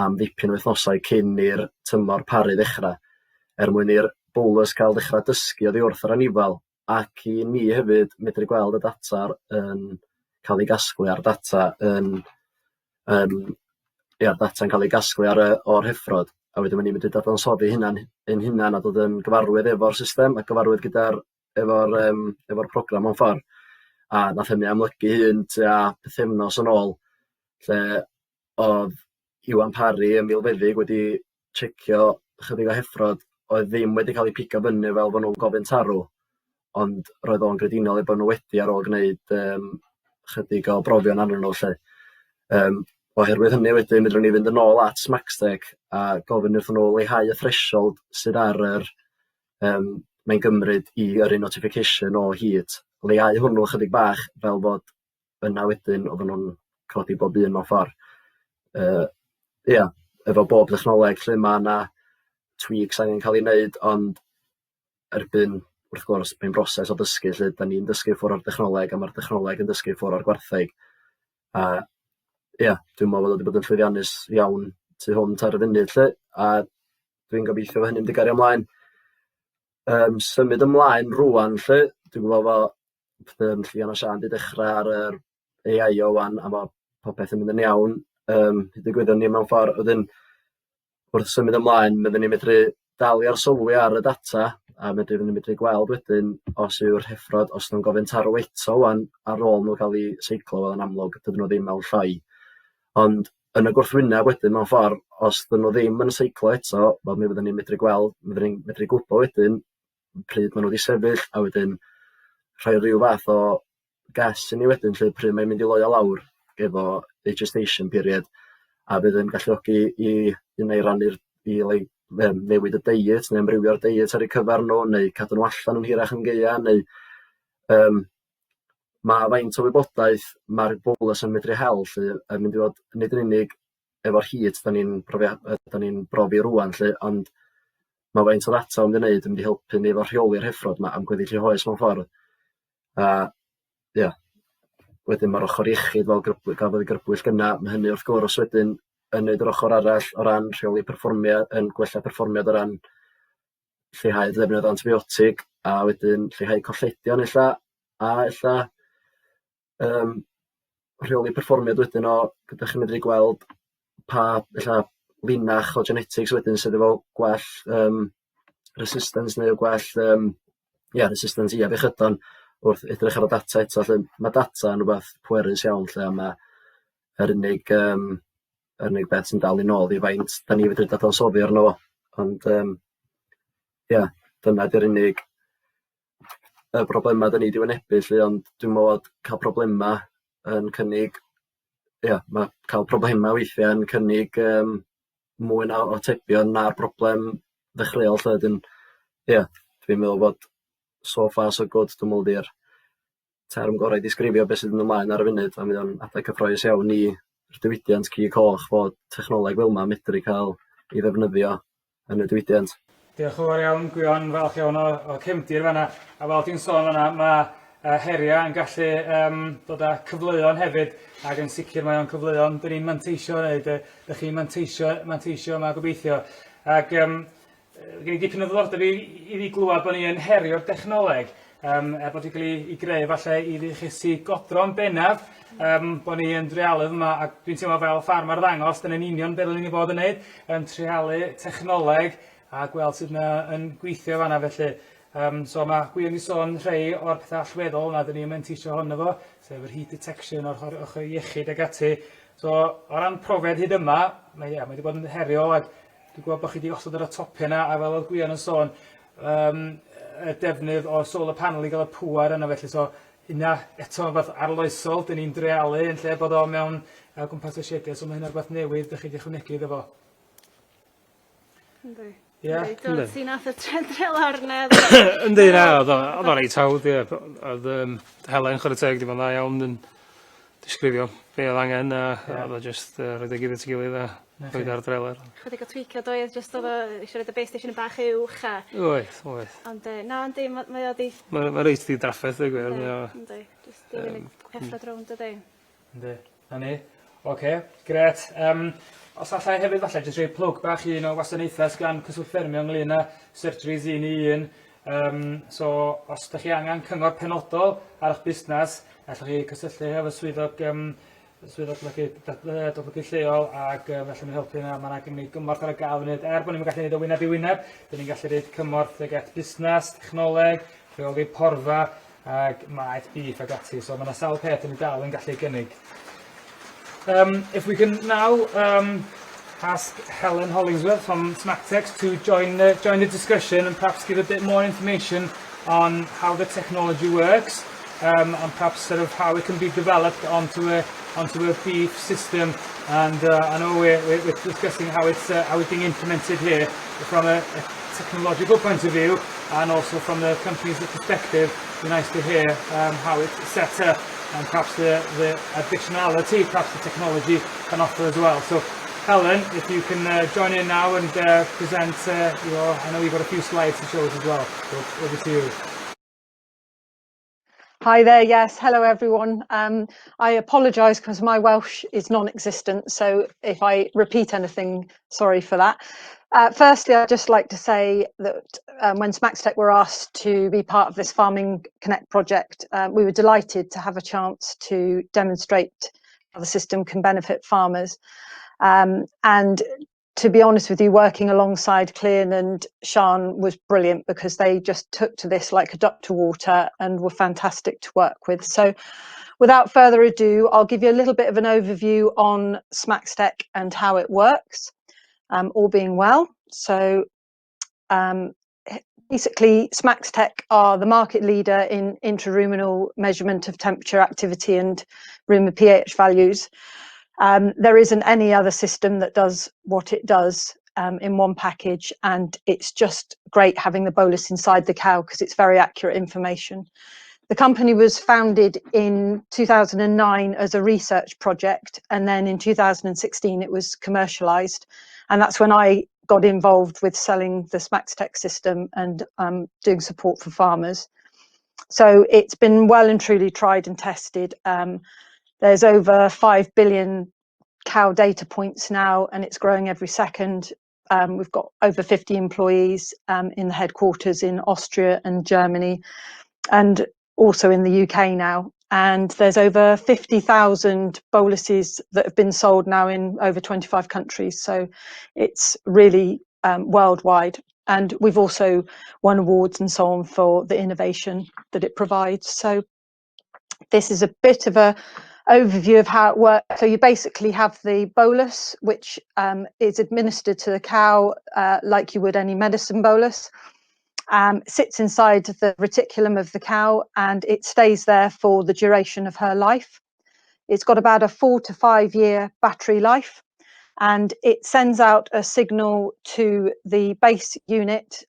[SPEAKER 4] am ddipyn o wythnosau cyn i'r tymor paru ddechrau, er mwyn i'r bolus cael dechrau dysgu oddi wrth yr anifail, ac i ni hefyd medru gweld y data yn cael ei gasglu a'r data yn yn ia, data'n cael ei gasglu ar y o'r heffrod, a wedyn ma' ni'n medru dadansoddi hynna'n ein hunan a dod yn gyfarwydd efo'r system a gyfarwydd gyda'r efo'r program mewn ffordd. A nath hynny amlygu hun tua pythefnos yn ôl, lle oedd Iwan Parry y milfeddyg wedi tsiecio chydig o heffrod oedd ddim wedi cael eu pigo fyny fel bod nhw'n gofyn tarw, ond roedd o'n grediniol eu bod nhw wedi ar ôl gwneud chydig o brofion arnyn nhw 'lly. Oherwydd hynny wedyn fedrwn ni fynd yn ôl at Smaxtec a gofyn wrthyn nhw leihau y threshold sydd ar yr mae'n gymryd i yrru notification o hyd, leihau hwnnw chydig bach fel fod yna wedyn oedden nhw'n codi bob un mewn ffordd. Ia, efo bob technoleg lle ma' 'na tweaks angen cael ei wneud, ond erbyn, wrth gwrs, mae'n broses o dysgu 'lly, dan ni'n dysgu ffwrdd o'r dechnoleg a ma'r dechnoleg yn dysgu ffwrdd o'r gwartheg. A ia, dwi'n meddwl bod o 'di bod yn llwyddiannus iawn tu hwnt ar y funud 'lly, a dwi'n gobeithio bod hynny'n mynd i gario ymlaen. Symud ymlaen rŵan 'lly, dwi'n gwybod fo' Llion a Siân 'di dechrau ar yr AIO 'wan a ma' popeth yn mynd yn iawn, hyd y gwyddwn ni mewn ffordd. Wedyn wrth symud ymlaen byddwn ni'n medru dal i arsylwi ar y data a medru fyddwn ni'n medru gweld wedyn os yw'r heffrod, os nhw'n gofyn tarw eto 'wan ar ôl nhw cael eu seiclo, wel yn amlwg dydyn nhw ddim mewn lloi. Ond yn y gwrthwyneb wedyn mewn ffordd, os 'dyn nhw ddim yn seiclo eto, wel mi fyddwn ni'n medru gweld, mi fyddwn ni'n medru gwybod wedyn pryd maen nhw 'di sefyll, a wedyn rhoi ryw fath o guess i ni wedyn 'lly pryd mae'n mynd i loio lawr efo y gestation period, a fydd yn galluogi i un ai rannu'r i like newid y diet neu amrywio'r diet ar eu cyfer nhw, neu cadw nhw allan yn hirach yn gaea, neu ma' faint o wybodaeth ma'r bolus yn medru hel 'lly yn mynd i fod nid yn unig efo'r hyd 'dan ni'n 'dan ni'n brofi rŵan 'lly, ond ma' faint o ddata o'n mynd i neud yn mynd i helpu ni efo rheoli'r heffrod 'ma am gweddill eu hoes mewn ffordd. A ia, wedyn ma'r ochr iechyd fel gafodd ei grybwyll gynna, ma' hynny wrth gwrs wedyn yn neud yr ochr arall o ran rheoli perfformiad, yn gwella perfformiad o ran lleihau ddefnydd o antibiotig, a wedyn lleihau colledion ella, a ella rheoli perfformiad wedyn o ydych chi'n medru gweld pa ella linach o genetics wedyn sydd efo gwell resistance neu gwell Ia, resistance i afiechydon wrth edrych ar y data eto 'lly. Ma' data yn rwbath pwerus iawn 'lly, a ma' yr unig yym yr unig beth sy'n dal i nôl 'di faint 'dan ni fedru dadansoddi arno fo, ond yym ia, dyna 'di'r unig y broblema 'dan ni 'di wynebu 'lly. Ond dwi'n me'wl bod ca'l problema yn cynnig, ia, ma' ca'l problema weithia' yn cynnig yym mwy na o atebion na'r broblem ddechreuol 'lly. Wedyn ia, dwi'n meddwl bod so far so good, dwi'n meddwl 'di'r term gorau i ddisgrifio beth sydd yn ymlaen ar y funud, a mae o'n adeg cyffrous iawn i'r diwydiant cig coch fod technoleg fel 'ma medru cael ei ddefnyddio yn y diwydiant.
[SPEAKER 1] Diolch yn fawr iawn Gwion, falch iawn o cefndir fanna. A fel ti'n sôn fanna, mae heriau yn gallu dod â cyfleon hefyd, ac yn sicr mae o'n cyfleon dyn ni'n manteisio neu dych chi'n manteisio yma gobeithio. Ac gen i dipyn o ddiddordeb i fi glywed bod ni yn herio'r dechnoleg, er bod wedi cael ei greu falle i fuchesi godro'n bennaf, bod ni yn dreialu yma, ac dwi'n teimlo fel ffarm arddangos, dyna'n union beth ddylen ni fod yn neud, yn treialu technoleg a gweld sut mae yn gweithio fanna felly. So mae Gwion wedi sôn rhai o'r pethau allweddol yna dyn ni'n manteisio ohono fo, sef yr heat detection o'r ochr iechyd ag ati. So o ran profiad hyd yma, mae, ia, mae wedi bod yn heriol ac dwi'n gwybod bod chi wedi osod ar y topiau yna, a fel oedd Gwion yn sôn, y defnydd o solar panel i gael y pŵer yna felly. So hynna eto yn rhywbeth arloesol, dyn ni'n dreialu yn lle bod o mewn gwmpas y siediau, so mae hynna'n rhywbeth newydd dych chi wedi ychwanegu iddo fo.
[SPEAKER 2] Yndi.
[SPEAKER 1] Ie.
[SPEAKER 2] Yndi, do, ti nath y tre lawr 'na.
[SPEAKER 3] Yndi, na, oedd o reit hawdd, ie. Oedd Helen, chwarae teg, 'di bod yn dda iawn yn disgrifio be oedd angen, a oedd o jyst rhoid o'i gyd at ei gilydd a rhoid ar dreler.
[SPEAKER 2] Chydig o tweakio doedd, jyst oedd o eisiau rhoid y base station yn bach uwch a...
[SPEAKER 3] Oedd, oedd.
[SPEAKER 2] Ond na, yndi, mae o 'di...
[SPEAKER 3] Mae reit ddidrafferth, dweud gwir.
[SPEAKER 2] Yndi, yndi. Jyst dilyn y pethau rownd, dydi?
[SPEAKER 1] Yndi. 'Na ni. Ocê, grêt. Os alla i hefyd falle jyst rhoi plwg bach i un o wasanaethau sy gan Cyswllt Ffermio ynglyn â surgeries un i un. So os 'dach chi angen cyngor penodol ar 'ych busnes, allwch chi cysylltu hefo swyddog swyddog datblygu lleol ag allan nhw helpu yna. Ma' 'na gymryd gymorth ar y gael i wneud, er bo' ni'm yn gallu neud o wyneb i wyneb, 'dyn ni'n gallu roid cymorth tuag at busnes, technoleg, rheoli porfa, ag maeth beef ag ati. So mae yna sawl peth yn ni dal yn gallu gynnig. If we can now ask Helen Hollingsworth from Smaxtec to join the discussion and perhaps give a bit more information on how the technology works, and perhaps sort of how it can be developed onto a beef system. And I know we're discussing how it's being implemented here from a technological point of view, and also from the company's perspective. It'd be nice to hear how it's set up and perhaps the additionality perhaps the technology can offer as well. So Helen, if you can join in now and present your, I know you've got a few slides to show us as well, so over to you.
[SPEAKER 5] Hi there, yes, hello everyone. I apologise because my Welsh is non-existent, so if I repeat anything, sorry for that. Firstly, I'd just like to say that when smaXtec were asked to be part of this Farming Connect project, we were delighted to have a chance to demonstrate how the system can benefit farmers. And to be honest with you, working alongside Clean and Sian was brilliant because they just took to this like a duck to water and were fantastic to work with. So without further ado, I'll give you a little bit of an overview on smaXtec and how it works, all being well. So basically, smaXtec are the market leader in intraruminal measurement of temperature, activity and rumen pH values. There isn't any other system that does what it does in one package, and it's just great having the bolus inside the cow because it's very accurate information. The company was founded in 2009 as a research project, and then in 2016 it was commercialized, and that's when I got involved with selling the smaXtec system and doing support for farmers. So it's been well and truly tried and tested. There's over 5 billion cow data points now, and it's growing every second. We've got over 50 employees in the headquarters in Austria and Germany, and also in the UK now. And there's over 50,000 boluses that have been sold now in over 25 countries. So it's really worldwide. And we've also won awards and so on for the innovation that it provides. So this is a bit of a overview of how it works. So you basically have the bolus, which is administered to the cow like you would any medicine bolus. Sits inside the reticulum of the cow, and it stays there for the duration of her life. It's got about a 4 to 5 year battery life, and it sends out a signal to the base unit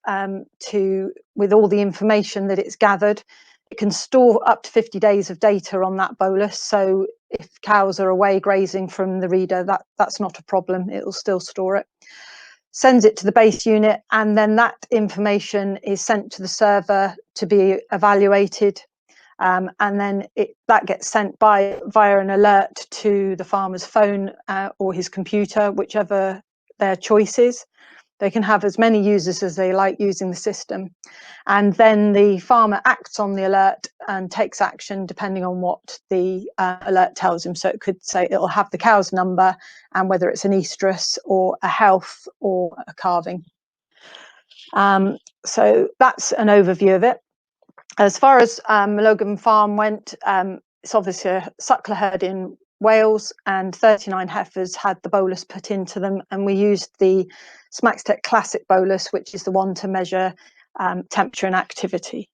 [SPEAKER 5] with all the information that it's gathered. It can store up to 50 days of data on that bolus, so if cows are away grazing from the reader, that's not a problem, it'll still store it. Sends it to the base unit, and then that information is sent to the server to be evaluated, and then that gets sent via an alert to the farmer's phone or his computer, whichever their choice is. They can have as many users as they like using the system. And then the farmer acts on the alert and takes action depending on what the alert tells him. So it could say it'll have the cow's number and whether it's an estrus or a health or a calving. So that's an overview of it. As far as Moelogan Farm went, it's obviously a suckler herd in Wales, and 39 heifers had the bolus put into them, and we used the smaXtec Classic bolus, which is the one to measure temperature and activity.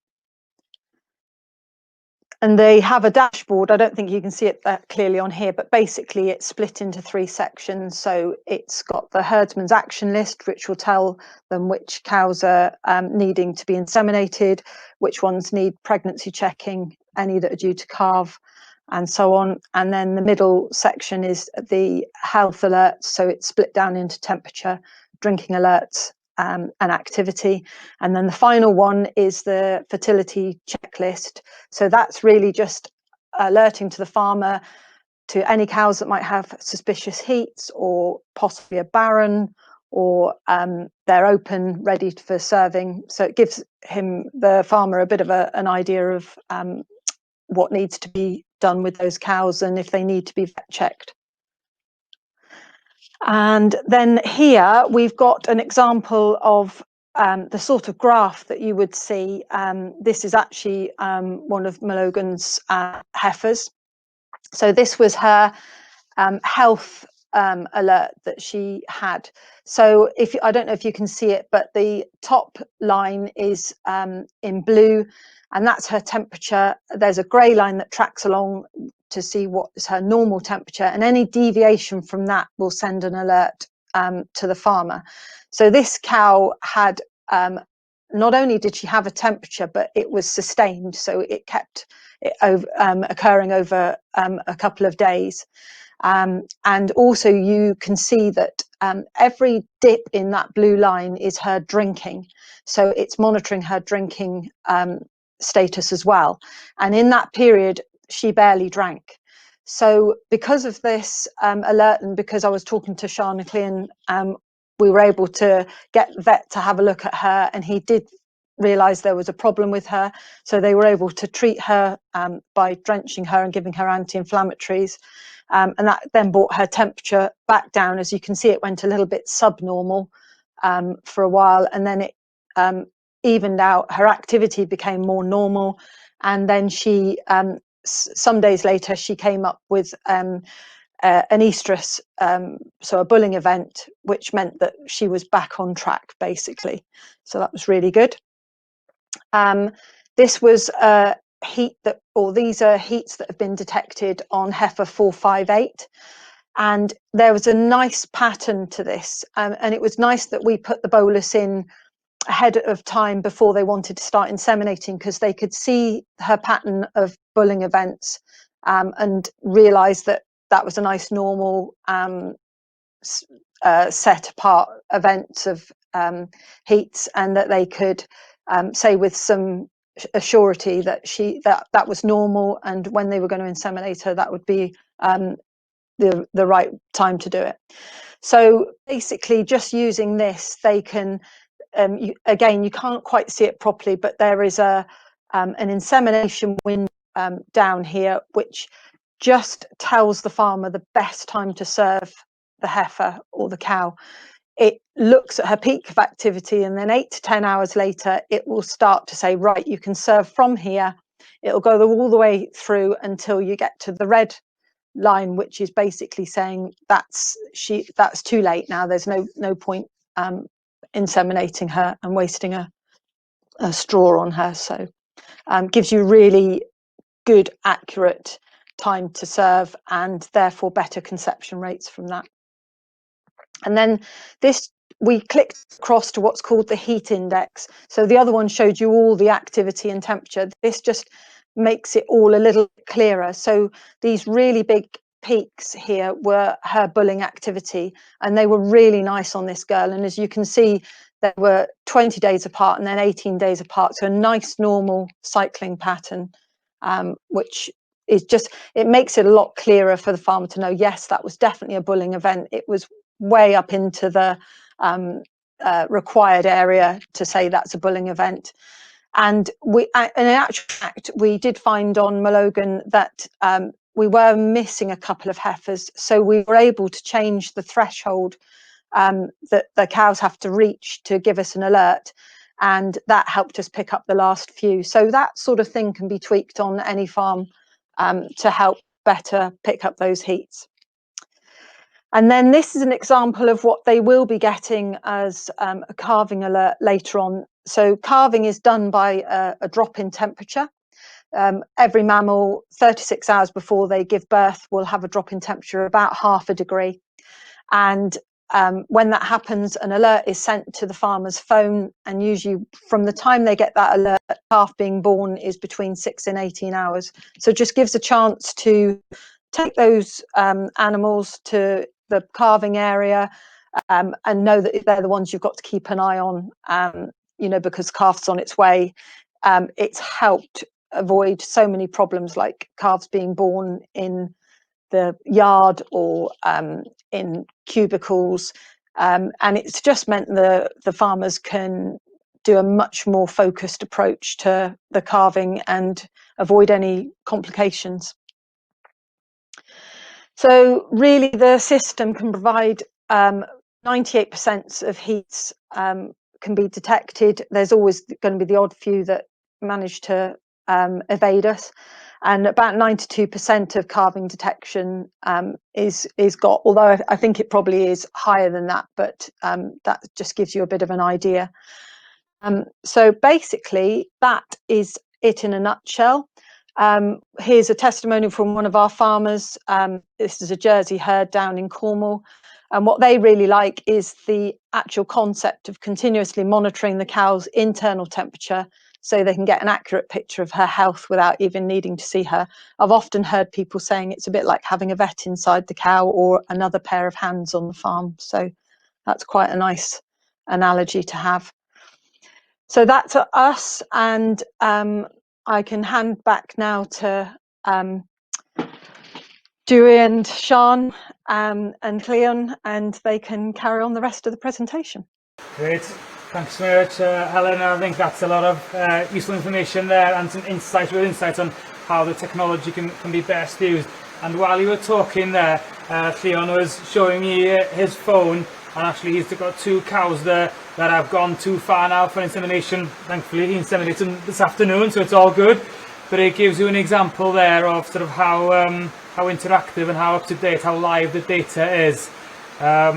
[SPEAKER 5] And they have a dashboard. I don't think you can see it that clearly on here, but basically it's split into 3 sections. So it's got the herdsman's action list, which will tell them which cows are needing to be inseminated, which ones need pregnancy checking, any that are due to calve, and so on. And then the middle section is the health alerts. So it's split down into temperature, drinking alerts, and activity. And then the final one is the fertility checklist. So that's really just alerting to the farmer to any cows that might have suspicious heats or possibly a barren, or they're open, ready for serving. So it gives him, the farmer, a bit of an idea of what needs to be done with those cows and if they need to be vet checked. And then here we've got an example of the sort of graph that you would see. This is actually one of Moelogan's heifers. So this was her health alert that she had. So if I don't know if you can see it, but the top line is in blue, and that's her temperature. There's a grey line that tracks along to see what is her normal temperature, and any deviation from that will send an alert to the farmer. So this cow had, not only did she have a temperature, but it was sustained, so it kept it occurring over a couple of days. And also you can see that every dip in that blue line is her drinking. So it's monitoring her drinking status as well. And in that period, she barely drank. So because of this alert, and because I was talking to Sean McLean, we were able to get vet to have a look at her, and he did realise there was a problem with her. So they were able to treat her by drenching her and giving her anti-inflammatories. And that then brought her temperature back down. As you can see, it went a little bit subnormal for a while, and then it evened out. Her activity became more normal, and then she, some days later, she came up with an estrus, so a bulling event, which meant that she was back on track, basically. So that was really good. This was a heat that, or these are heats that have been detected on heifer 458, and there was a nice pattern to this, and it was nice that we put the bolus in ahead of time before they wanted to start inseminating, because they could see her pattern of bulling events and realize that that was a nice normal set apart events of heats, and that they could say with some assurity that that was normal, and when they were going to inseminate her, that would be the right time to do it. So basically, just using this, they can again, you can't quite see it properly, but there is a an insemination window down here, which just tells the farmer the best time to serve the heifer or the cow. It looks at her peak of activity, and then 8 to 10 hours later, it will start to say, right, you can serve from here. It'll go all the way through until you get to the red line, which is basically saying that's too late now. There's no point inseminating her and wasting a straw on her. So gives you really good, accurate time to serve, and therefore better conception rates from that. And then this, we clicked across to what's called the heat index. So the other one showed you all the activity and temperature. This just makes it all a little clearer. So these really big peaks here were her bulling activity, and they were really nice on this girl. And as you can see, they were 20 days apart and then 18 days apart. So a nice normal cycling pattern, which is just, it makes it a lot clearer for the farmer to know, yes, that was definitely a bulling event. It was way up into the required area to say that's a bulling event. And in actual fact, we did find on Moelogan that we were missing a couple of heifers, so we were able to change the threshold that the cows have to reach to give us an alert, and that helped us pick up the last few. So that sort of thing can be tweaked on any farm to help better pick up those heats. And then this is an example of what they will be getting as a calving alert later on. So calving is done by a drop in temperature. Every mammal, 36 hours before they give birth, will have a drop in temperature about half a degree. And when that happens, an alert is sent to the farmer's phone, and usually from the time they get that alert, calf being born is between 6 and 18 hours. So it just gives a chance to take those animals to the calving area and know that they're the ones you've got to keep an eye on, you know, because calf's on its way. It's helped avoid so many problems like calves being born in the yard or in cubicles, and it's just meant the farmers can do a much more focused approach to the calving and avoid any complications. So really the system can provide 98% of heats can be detected. There's always going to be the odd few that manage to evade us, and about 92% of calving detection is got, although I think it probably is higher than that, but that just gives you a bit of an idea. So basically that is it in a nutshell. Here's a testimonial from one of our farmers. This is a Jersey herd down in Cornwall. And what they really like is the actual concept of continuously monitoring the cow's internal temperature so they can get an accurate picture of her health without even needing to see her. I've often heard people saying it's a bit like having a vet inside the cow or another pair of hands on the farm. So that's quite a nice analogy to have. So that's us, and I can hand back now to Dewey and Sian and Llion, and they can carry on the rest of the presentation.
[SPEAKER 1] Great. Thanks very much, Helen. I think that's a lot of useful information there and some insight, real insight on how the technology can be best used. And while you were talking there, Llion was showing me his phone, and actually he's got two cows there that have gone too far now for insemination. Thankfully, he inseminated them this afternoon, so it's all good. But it gives you an example there of sort of how interactive and how up to date, how live the data is. Yeah,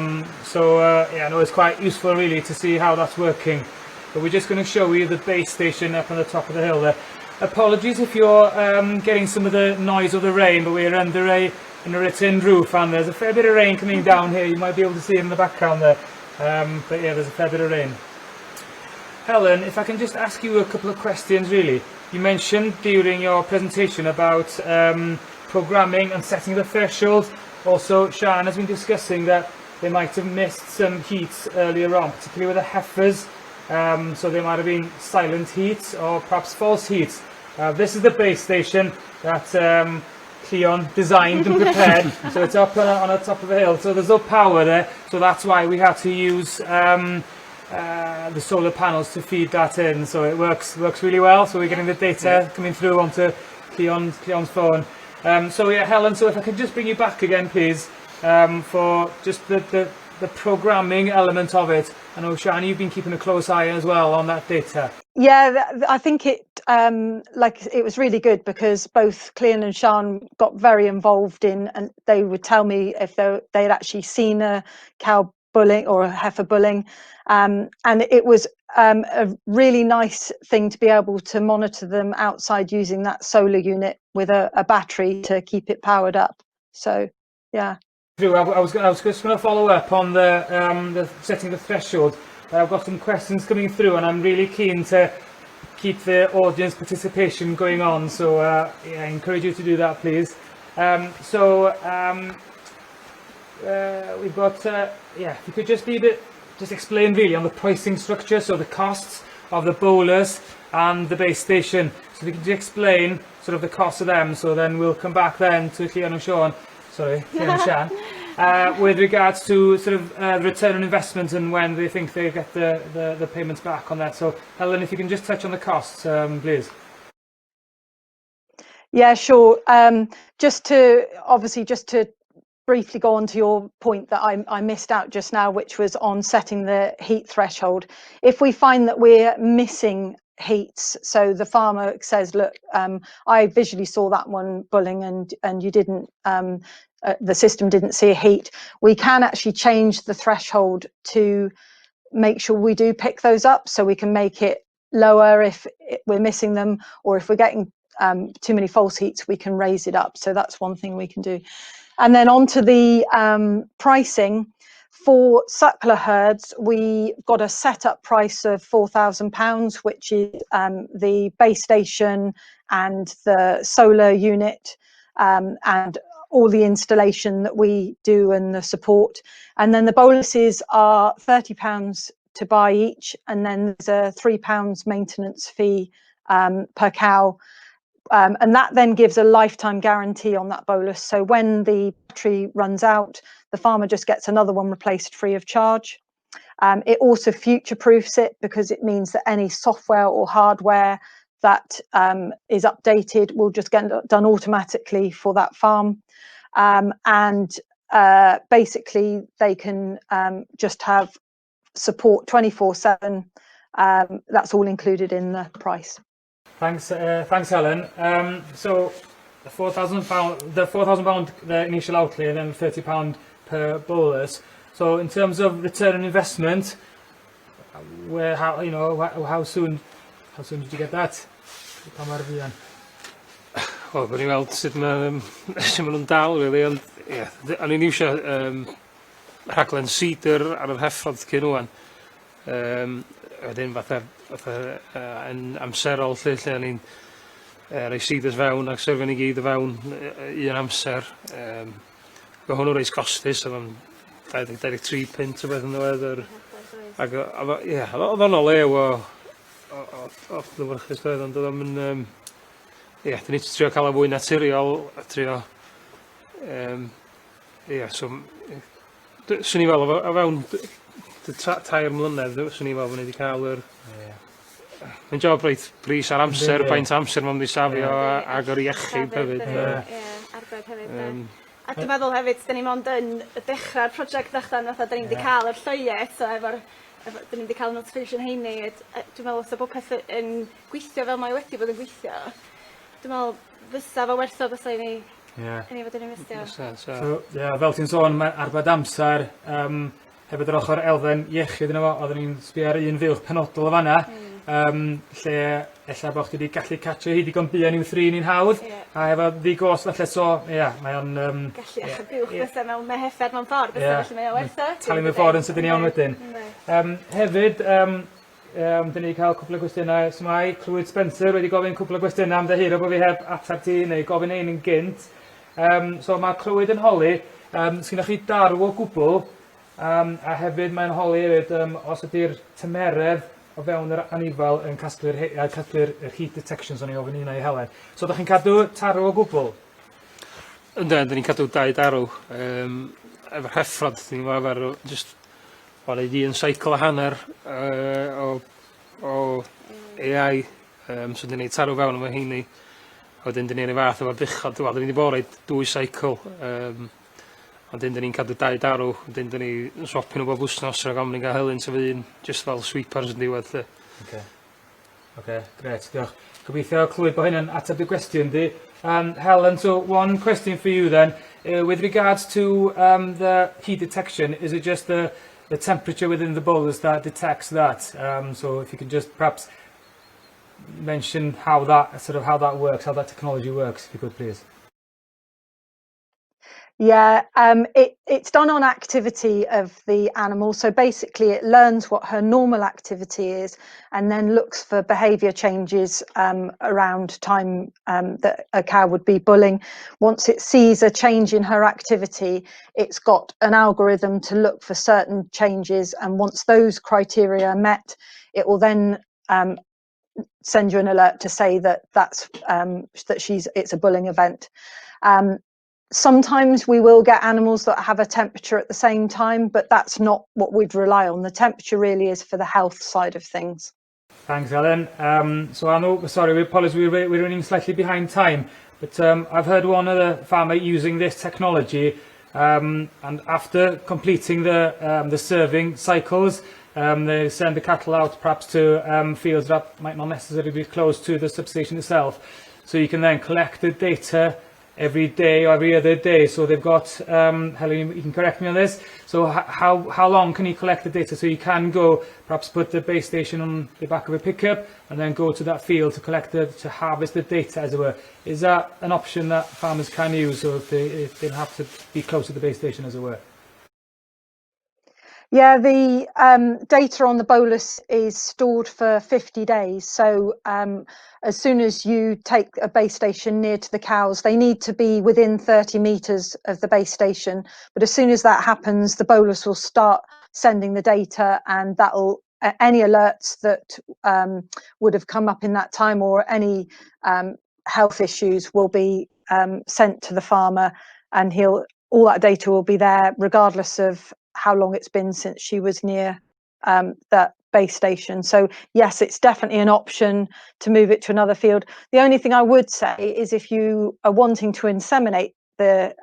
[SPEAKER 1] no, it's quite useful really to see how that's working. But we're just going to show you the base station up on the top of the hill there. Apologies if you're getting some of the noise of the rain, but we're under a tin roof and there's a fair bit of rain coming down here. You might be able to see it in the background there. But yeah, there's a fair bit of rain. Helen, if I can just ask you a couple of questions really. You mentioned during your presentation about programming and setting the threshold. Also, Sian has been discussing that they might have missed some heats earlier on, particularly with the heifers. So they might have been silent heats or perhaps false heats. This is the base station that Llion designed and prepared. So it's up on the top of a hill. So there's no power there. So that's why we had to use the solar panels to feed that in. So it works really well. So we're getting the data coming through onto Llion's phone. So yeah, Helen, so if I could just bring you back again, please, for just the the programming element of it. I know, Sian, you've been keeping a close eye as well on that data.
[SPEAKER 5] Yeah, I think it like it was really good because both Llion and Sian got very involved in, and they would tell me if they had actually seen a cow bulling or a heifer bulling, and it was a really nice thing to be able to monitor them outside using that solar unit with a battery to keep it powered up. So, yeah.
[SPEAKER 1] Drew, I was just going to follow up on the setting the threshold, but I've got some questions coming through and I'm really keen to keep the audience participation going on, so yeah, I encourage you to do that, please. So we've got, yeah, if you could just be a bit, just explain really on the pricing structure, so the costs of the bolus and the base station. So if you could just explain sort of the cost of them, so then we'll come back then to Llion and Sean, sorry, Llion and Sian, with regards to sort of the return on investment and when they think they get the payments back on that. So Helen, if you can just touch on the costs, please.
[SPEAKER 5] Yeah, sure. Just to obviously just to briefly go on to your point that I missed out just now, which was on setting the heat threshold. If we find that we're missing heats, so the farmer says, "Look, I visually saw that one bulling and you didn't, the system didn't see a heat," we can actually change the threshold to make sure we do pick those up, so we can make it lower if we're missing them, or if we're getting too many false heats, we can raise it up. So that's one thing we can do. And then onto the pricing. For suckler herds, we got a setup price of £4,000, which is the base station and the solar unit and all the installation that we do and the support. And then the boluses are £30 to buy each, and then there's a £3 maintenance fee per cow. And that then gives a lifetime guarantee on that bolus. So when the battery runs out, the farmer just gets another one replaced free of charge. It also future-proofs it because it means that any software or hardware that is updated will just get done automatically for that farm. And basically they can just have support 24/7. That's all included in the price.
[SPEAKER 1] Thanks, Helen. So the £4,000, the initial outlay, and then £30 per bolus. So in terms of return on investment, where, how, you know, how soon did you get that? Pa mor fuan?
[SPEAKER 3] Wel, gawn ni weld sut ma' nhw'n dal, really, ond ie, o'n i'n iwsio rhaglen CIDR ar yr heffrod cyn ŵan. Wedyn fatha yn amserol 'lly, lle o'n i'n rhoi CIDRs fewn ac syrfio ni gyd o fewn un amser. Oedd hwnnw reit costus, oedd o'n 20, 23 punt o beth yn ddiwedd. Ac ie, oedd o'n o lew o lywyrchus doedd, ond oedd o'n ie, dyn ni trio cael o fwy naturiol, a trio, ie, so, swn i'n fel, o fewn 3 mlynedd, swn i'n fel bod ni wedi cael yr. Mae'n job reit bris ar amser, faint amser mae'n mynd i safio ag o'r iechyd hefyd.
[SPEAKER 2] Ie, arbed hefyd. A dwi'n meddwl hefyd, da ni mond yn dechrau'r prosiect allan, fatha, da ni'n wedi cael yr lloiau eto efo'r, da ni'n wedi cael notification heini. Dwi'n meddwl os bod popeth yn gweithio fel mae wedi bod yn gweithio, dwi'n meddwl fysa fo werth o fysa i ni fod yn investio.
[SPEAKER 3] Fysa, so.
[SPEAKER 1] So, yeah, fel ti'n sôn, mae arbed amser, hefyd yr ochr elfen iechyd yna fo, oedden ni'n sbio ar un fuwch penodol o fanna, lle ella bod chdi wedi gallu catcho hi digon buan i'w thrin i'n hawdd, a efo ddi-gost falle, so, ie, yeah, mae o'n
[SPEAKER 2] Gallu achub buwch fysa mewn meheffer mewn ffordd, fysa, felly mae o werth o.
[SPEAKER 1] Talu mewn ffordd yn sydyn iawn wedyn. Hefyd, dyn ni cael cwpl o gwestiynau. So mae Clwyd Spencer wedi gofyn cwpl o gwestiynau am ddiheuro bod fi heb ateb ti neu gofyn ein yn gynt. So mae Clwyd yn holi, sgynnoch chi darw o gwbl, a hefyd mae'n holi hefyd os ydy'r tymeredd o fewn yr anifal yn casglu'r heat detection, so ni ofyn hynna i Helen. So ydych chi'n cadw tarw o gwbl?
[SPEAKER 3] Yndw, dyn ni'n cadw dau darw. Efo'r heffrod, dyn ni'n arfer just o neud un cycle a hanner o AI. So dyn ni'n tarw fewn efo heini. A wedyn dyn ni'n ei fath efo'r buchod. Wel, dyn ni wedi bod rhaid dwy cycle. Um, Ond dyn 'dyn ni'n cadw dau darw, wedyn 'dyn ni yn swapio nhw bob wsnos rhag ofn ni'n cael helynt efo un, jyst fel sweepers yn diwedd 'lly.
[SPEAKER 1] Oce. Oce, grêt, diolch. Gobeithio clywed bod hynna'n ateb dy gwestiwn di. Um, Helen, so one question for you then. With regards to the heat detection, is it just the, the temperature within the bowls that detects that? So if you can just perhaps mention how that sort of how that works, how that technology works, if you could please.
[SPEAKER 5] Yeah, it's done on activity of the animal. So basically it learns what her normal activity is and then looks for behaviour changes around time that a cow would be bulling. Once it sees a change in her activity, it's got an algorithm to look for certain changes. And once those criteria are met, it will then send you an alert to say that it's a bulling event. Sometimes we will get animals that have a temperature at the same time, but that's not what we'd rely on. The temperature really is for the health side of things.
[SPEAKER 1] Thanks, Ellen. So I know, sorry, we apologize, we're running slightly behind time, but I've heard one other farmer using this technology, and after completing the serving cycles, they send the cattle out perhaps to fields that might not necessarily be close to the substation itself. So you can then collect the data every day or every other day. So they've got, Helen, you can correct me on this. So how long can you collect the data? So you can go perhaps put the base station on the back of a pickup and then go to that field to collect the, to harvest the data, as it were. Is that an option that farmers can use, so if they have to be close to the base station, as it were?
[SPEAKER 5] Yeah, the data on the bolus is stored for 50 days. So as soon as you take a base station near to the cows, they need to be within 30 meters of the base station. But as soon as that happens, the bolus will start sending the data, and any alerts that would have come up in that time or any health issues will be sent to the farmer, and all that data will be there regardless of how long it's been since she was near that base station. So yes, it's definitely an option to move it to another field. The only thing I would say is if you are wanting to inseminate the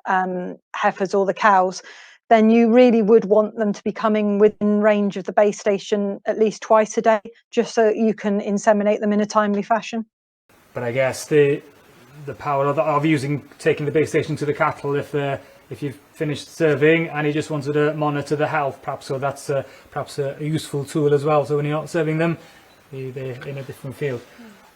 [SPEAKER 5] heifers or the cows, then you really would want them to be coming within range of the base station at least twice a day, just so that you can inseminate them in a timely fashion.
[SPEAKER 1] But I guess the power of taking the base station to the cattle if you've finished serving and you just wanted to monitor the health, perhaps, so that's perhaps a useful tool as well. So when you're not serving them, they're in a different field.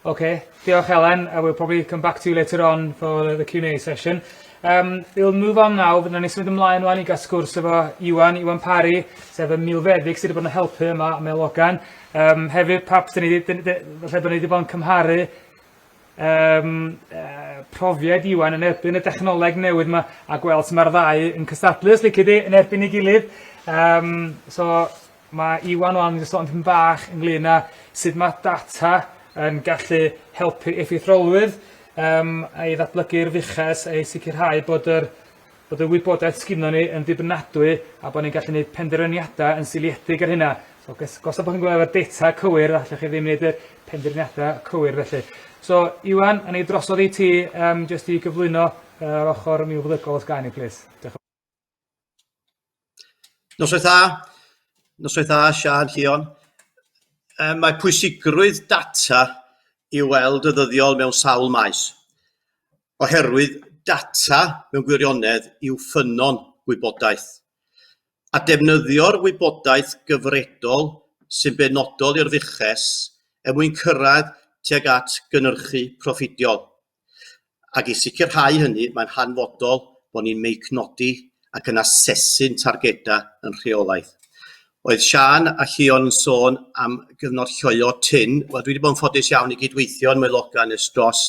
[SPEAKER 1] Okay, diolch Helen. I will probably come back to you later on for the Q&A session. We'll move on now, fyddwn ni symud ymlaen wan i gael sgwrs efo Iwan, Iwan Parry, sef y milfeddyg sydd wedi bod yn helpu yma ym Moelogan. Hefyd, perhaps, dyn ni, dyn, dyn, falle bod ni wedi bod yn cymharu profiad Iwan yn erbyn y dechnoleg newydd yma a gweld sut mae'r ddau yn cystadlu, os lici di, yn erbyn ei gilydd. So mae Iwan wan yn sôn tipyn bach ynglyn â sut mae data yn gallu helpu effeithiolrwydd a i ddatblygu'r fuches a i sicrhau bod y wybodaeth sgynnon ni yn ddibynadwy a bod ni'n gallu gwneud penderfyniadau yn seiliedig ar hynna. So, gos bod chi'n gweld efo'r data cywir, allwch chi ddim wneud y penderfyniadau cywir felly. So, Iwan, a ni drosodd i ti jyst i gyflwyno yr ochr milfeddygol os gawn ni, please. Diolch.
[SPEAKER 6] Noswaith dda. Noswaith dda, Siân, Llion. Mae pwysigrwydd data i'w weld yn ddyddiol mewn sawl maes, oherwydd data mewn gwirionedd yw ffynnon gwybodaeth, a defnyddio'r wybodaeth gyfredol sy'n benodol i'r fuches er mwyn cyrraedd tuag at gynhyrchu proffidiol. Ac i sicrhau hynny, mae'n hanfodol bod ni'n meincnodi ac yn asesu'n targedau yn rheolaidd. Oedd Siân a Llion yn sôn am gyfnod lloeo tynn. Wel, dwi wedi bod yn ffodus iawn i gydweithio yn Moelogan ers dros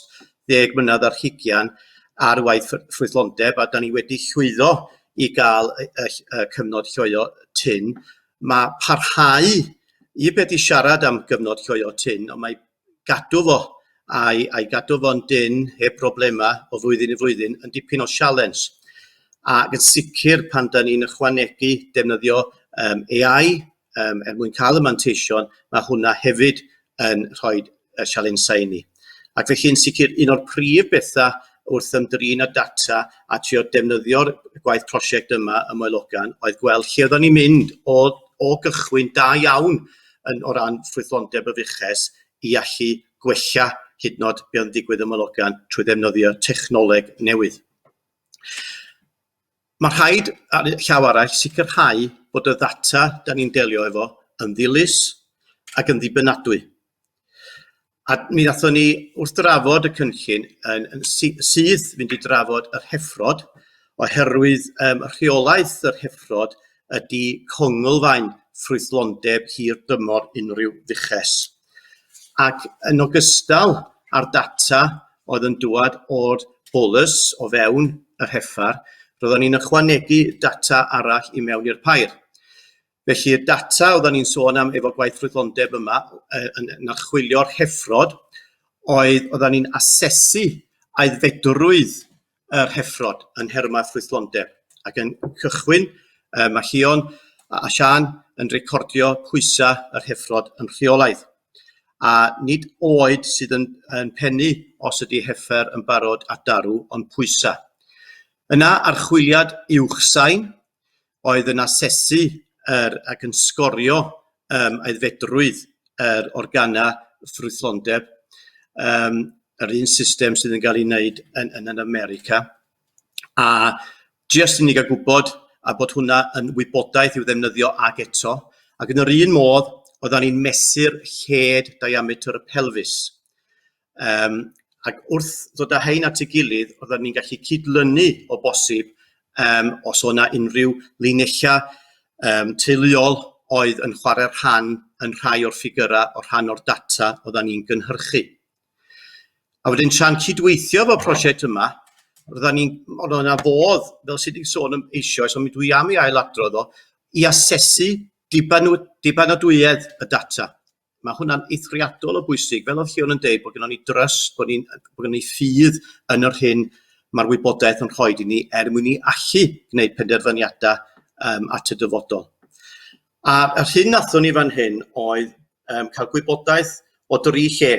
[SPEAKER 6] 10 mlynedd ar hugian ar waith ffrwythlondeb, a da ni wedi llwyddo i gael y cyfnod lloeo tynn. Mae parhau i beth i siarad am gyfnod lloeo tynn, ond mae gadw fo a'i gadw fo'n dynn heb broblemau o flwyddyn i flwyddyn yn dipyn o sialens. Ac yn sicr pan da ni'n ychwanegu defnyddio AI er mwyn cael y manteision, mae hwnna hefyd yn rhoi y sialensau i ni. Ac felly yn sicr un o'r prif bethau wrth ymdrin â data a trio defnyddio'r gwaith prosiect yma ym Moelogan oedd gweld lle oedden ni'n mynd o, o gychwyn da iawn yn, o ran ffrwythlondeb y fuches i allu gwella hyd yn oed be oedd yn digwydd ym Moelogan trwy ddefnyddio technoleg newydd. Mae rhaid, ar y llaw arall, sicrhau bod y ddata da ni'n delio efo yn ddilys ac yn ddibynadwy. A mi ddathon ni wrth drafod y cynllun yn, yn syth fynd i drafod yr heffrod, oherwydd um, rheolaeth yr heffrod ydy conglfaen ffrwythlondeb hir dymor unrhyw fuches. Ac yn ogystal â'r data oedd yn dŵad o'r bolus o fewn yr heffer, roeddwn ni'n ychwanegu data arall i mewn i'r pair. Felly y data oedden ni'n sôn am efo gwaith ffrwythlondeb yma yn, yn archwilio'r heffrod oedd oedden ni'n asesu aeddfedrwydd yr heffrod yn nhermau ffrwythlondeb ac yn cychwyn uh, mae Llion a Siân yn recordio pwysau yr heffrod yn rheolaidd. A nid oed sydd yn, yn pennu os ydy heffer yn barod at darw, ond pwysau. Yna archwiliad uwchsain, oedd yn asesu yr, ac yn sgorio um, aeddfedrwydd yr organau ffrwythlondeb, um, yr un system sydd yn cael ei wneud yn, yn, yn America. A jyst i ni gael gwybod a bod hwnna yn wybodaeth i'w ddefnyddio ag eto. Ac yn yr un modd, oedden ni'n mesur lled diametr y pelfis. Um, ac wrth ddod â hein at ei gilydd, oedden ni'n gallu cydlynu o bosib um, os o'na unrhyw linellau um, teuluol oedd yn chwarae rhan yn rhai o'r ffigurau o rhan o'r data oedden ni'n gynhyrchu. A wedyn tra'n cydweithio efo'r prosiect yma, roedden ni'n, oedd yna fodd, fel sydd wedi sôn am eisoes, ond mi dwi am ei ailadrodd o, i asesu dibanadwyedd y data. Mae hwnna'n eithriadol o bwysig, fel oedd Llion yn deud, bod gennon ni drust, bod ni'n bod gennon ni ffydd yn yr hyn mae'r wybodaeth yn rhoi i ni er mwyn ni allu gwneud penderfyniadau um, at y dyfodol. A yr hyn nathon ni fan hyn oedd um, cael gwybodaeth o dri lle,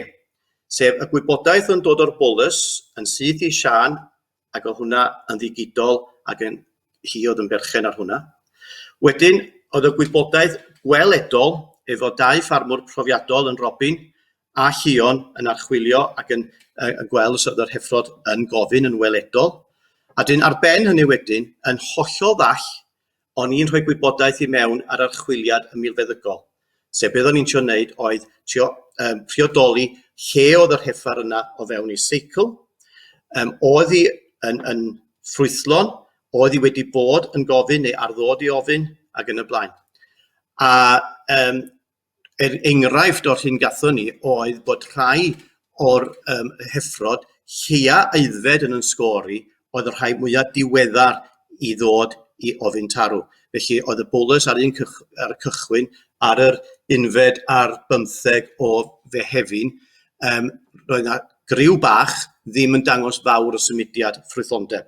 [SPEAKER 6] sef y gwybodaeth yn dod o'r bolus yn syth i Siân ac oedd hwnna yn ddigidol ac yn hi oedd yn berchen ar hwnna. Wedyn oedd y gwybodaeth gweledol efo dau ffarmwr profiadol yn Robin a Llion yn archwilio ac yn, yn gweld os oedd yr heffrod yn gofyn yn weledol. A dyn ar ben hynny wedyn, yn hollol ddall, o'n i'n rhoi gwybodaeth i mewn ar archwiliad y milfeddygol. Sef beth o'n i'n trio wneud oedd trio um, priodoli lle oedd yr heffer yna o fewn ei seicl, um, oedd hi yn, yn ffrwythlon, oedd hi wedi bod yn gofyn neu ar ddod i ofyn, ac yn y blaen. A um, Er enghraifft o'r hyn gathon ni oedd bod rhai o'r um, heffrod lleia aeddfed yn yn sgôr i oedd y rhai mwyaf diweddar i ddod i ofyn tarw. Felly oedd y bolus ar, un cych, ar y cychwyn ar yr unfed ar bymtheg o Fehefin, um, roedd yna griw bach ddim yn dangos fawr o symudiad ffrwythlondeb.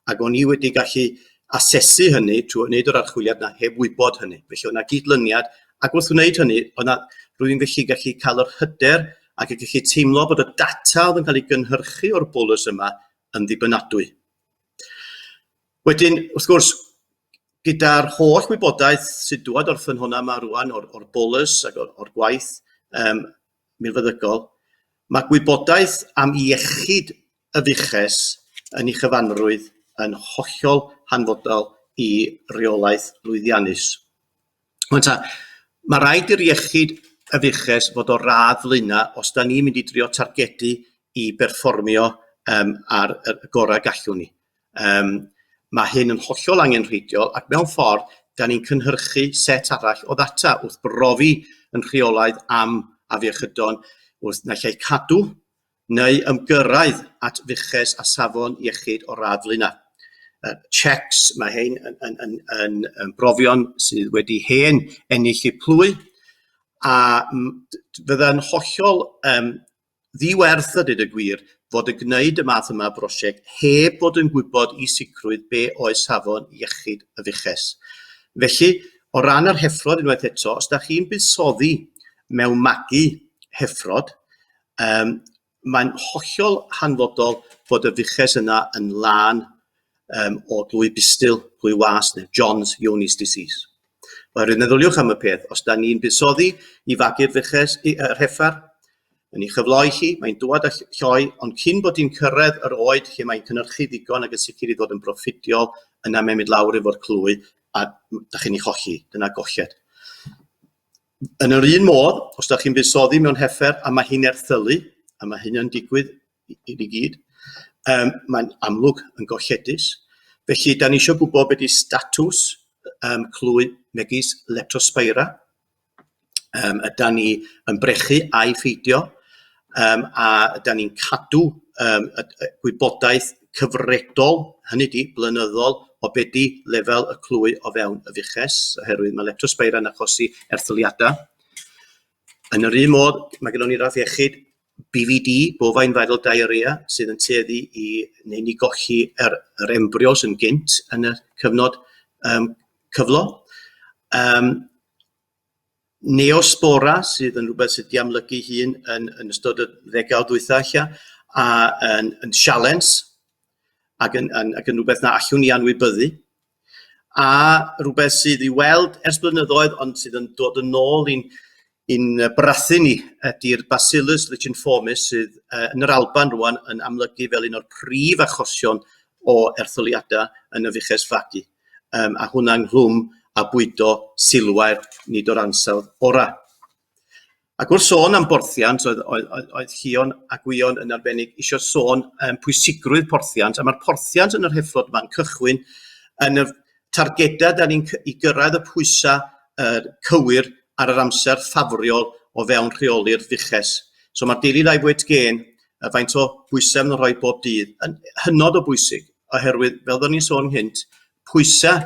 [SPEAKER 6] Ac o'n i wedi gallu asesu hynny trwy wneud yr archwiliad 'na heb wybod hynny. Felly oedd 'na gydlyniad, ac wrth wneud hynny, oedd 'na rwy'n felly gallu cael yr hyder ac yn gallu teimlo bod y data oedd yn cael ei gynhyrchu o'r bolus yma yn ddibynadwy. Wedyn, wrth gwrs, gyda'r holl wybodaeth sy'n dŵad o'r ffynhonnau yma rwan, o'r, or bolus ac o'r, or gwaith um, milfeddygol, mae gwybodaeth am iechyd y fuches yn ei chyfanrwydd yn hollol hanfodol i reolaeth lwyddiannus. Wan ta, mae rhaid i'r iechyd y fuches fod o'r radd flaenau os da ni'n mynd i drio targedu i berfformio um, ar y gorau gallwn ni. Um, mae hyn yn hollol angenrheidiol ac mewn ffordd, da ni'n cynhyrchu set arall o ddata wrth brofi yn rheolaidd am afiechydon wrth naill ai cadw neu ymgyrraedd at fuches a safon iechyd o'r radd flaenaf. Uh, checks, mae hein yn, yn, yn, yn, yn brofion sydd wedi hen ennill eu plwy, a fydda'n hollol um, ddiwerth a dweud y gwir fod yn gwneud y math yma o brosiect heb fod yn gwybod i sicrwydd be oedd safon iechyd y fuches. Felly, o ran yr heffrod unwaith eto, os da chi'n buddsoddi mewn magu heffrod, Yym, Mae'n hollol hanfodol fod y fuches yna yn lân um, o glwy bustil, glwy was neu John's Johne's disease. Oherwydd meddyliwch am y peth, os da ni'n buddsoddi i fagu'r fuches, yr heffar, yn ei chyfloi hi, mae'n dŵad â lloi, ond cyn bod hi'n cyrraedd yr oed lle mae'n cynhyrchu ddigon ac yn sicr i ddod yn broffidiol, yna mae'n mynd lawr efo'r clwy a da chi'n ei cholli, dyna golled. Yn yr un modd, os da chi'n buddsoddi mewn heffer a mae hi'n erthylu, a mae hynny'n digwydd i ni gyd, um, mae'n amlwg yn golledus. Felly, da ni eisiau gwybod beth ydy statws um, clwy megis leptospira. Um, yda ni yn brechu a'i pheidio, um, a yda ni'n cadw um, y, y gwybodaeth cyfredol, hynny di, blynyddol, o be di lefel y clwy o fewn y fuches, oherwydd mae leptospira yn achosi erthyliadau. Yn yr un modd, mae gennym ni'r afiechyd BVD, bovine viral diarrhea, sydd yn tueddu i neu ni golli yr, yr embryos yn gynt yn y cyfnod um, cyflo. Um, Neospora, sydd yn rhywbeth sydd wedi amlygu hun yn, yn ystod y ddegawd dwytha ella, a yn, yn sialens, ac yn, yn, ac yn rhywbeth na allwn ni anwybyddu, a rhywbeth sydd i weld ers blynyddoedd, ond sydd yn dod yn ôl i'n i'n brathu ni ydy'r Bacillus licheniformis sydd uh, yn yr Alban rwan yn amlygu fel un o'r prif achosion o erthyliadau yn y fuches fagu. Um, a hwnna ynghlwm â bwydo silwair nid o'r ansawdd orau. Ac wrth sôn am borthiant, oedd, oedd, oedd, oedd Llion a Gwion yn arbennig eisiau sôn um, pwysigrwydd porthiant, a mae'r porthiant yn yr heffrod yma'n cychwyn yn y targedau da ni'n i gyrraedd y pwysau uh, cywir ar yr amser ffafriol o fewn rheoli'r fuches. So mae'r daily live weight gain, y faint o bwysau maen nhw'n rhoi bob dydd, yn hynod o bwysig, oherwydd, fel oeddwn i'n sôn nghynt, pwysau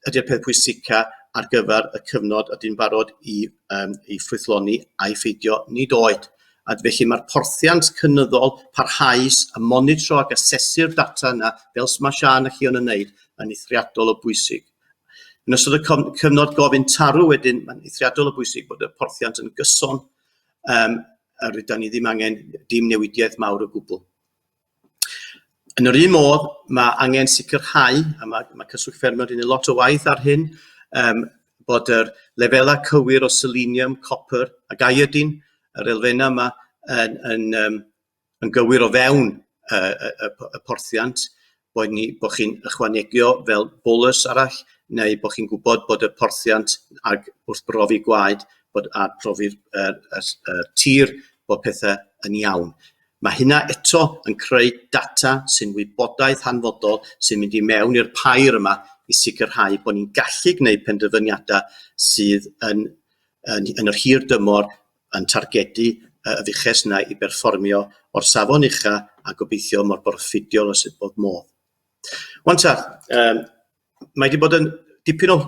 [SPEAKER 6] ydy'r peth pwysica ar gyfer y cyfnod ydy'n barod i, um, i ffrwythloni a'i pheidio, nid oed. A felly mae'r porthiant cynyddol parhaus, y monitro ac asesu'r data yna, fel mae Siân a Llion yn wneud, yn eithriadol o bwysig. Yn ystod y cyfnod gofyn tarw wedyn, mae'n eithriadol o bwysig bod y porthiant yn gyson, um, a rydan ni ddim angen dim newidiaeth mawr o gwbl. Yn yr un modd, mae angen sicrhau, a mae, mae Cyswllt Ffermio wedi gwneud lot o waith ar hyn, um, bod yr lefelau cywir o selenium, copr ac iodine, yr elfennau yma, yn, yn, um, yn gywir o fewn y, y, y, y porthiant, bod, ni, bod chi'n ychwanegio fel bolus arall, neu bod chi'n gwybod bod y porthiant ag wrth brofi gwaed, bod a profi'r y, y, y tir, bod pethau yn iawn. Mae hynna eto yn creu data sy'n wybodaeth hanfodol sy'n mynd i mewn i'r pair yma i sicrhau bod ni'n gallu gwneud penderfyniadau sydd yn, yn, yn yr hir dymor yn targedu y fuches yna i berfformio o'r safon ucha a gobeithio mor broffidiol os sydd bod modd. Wan ta, um, mae wedi bod yn dipyn o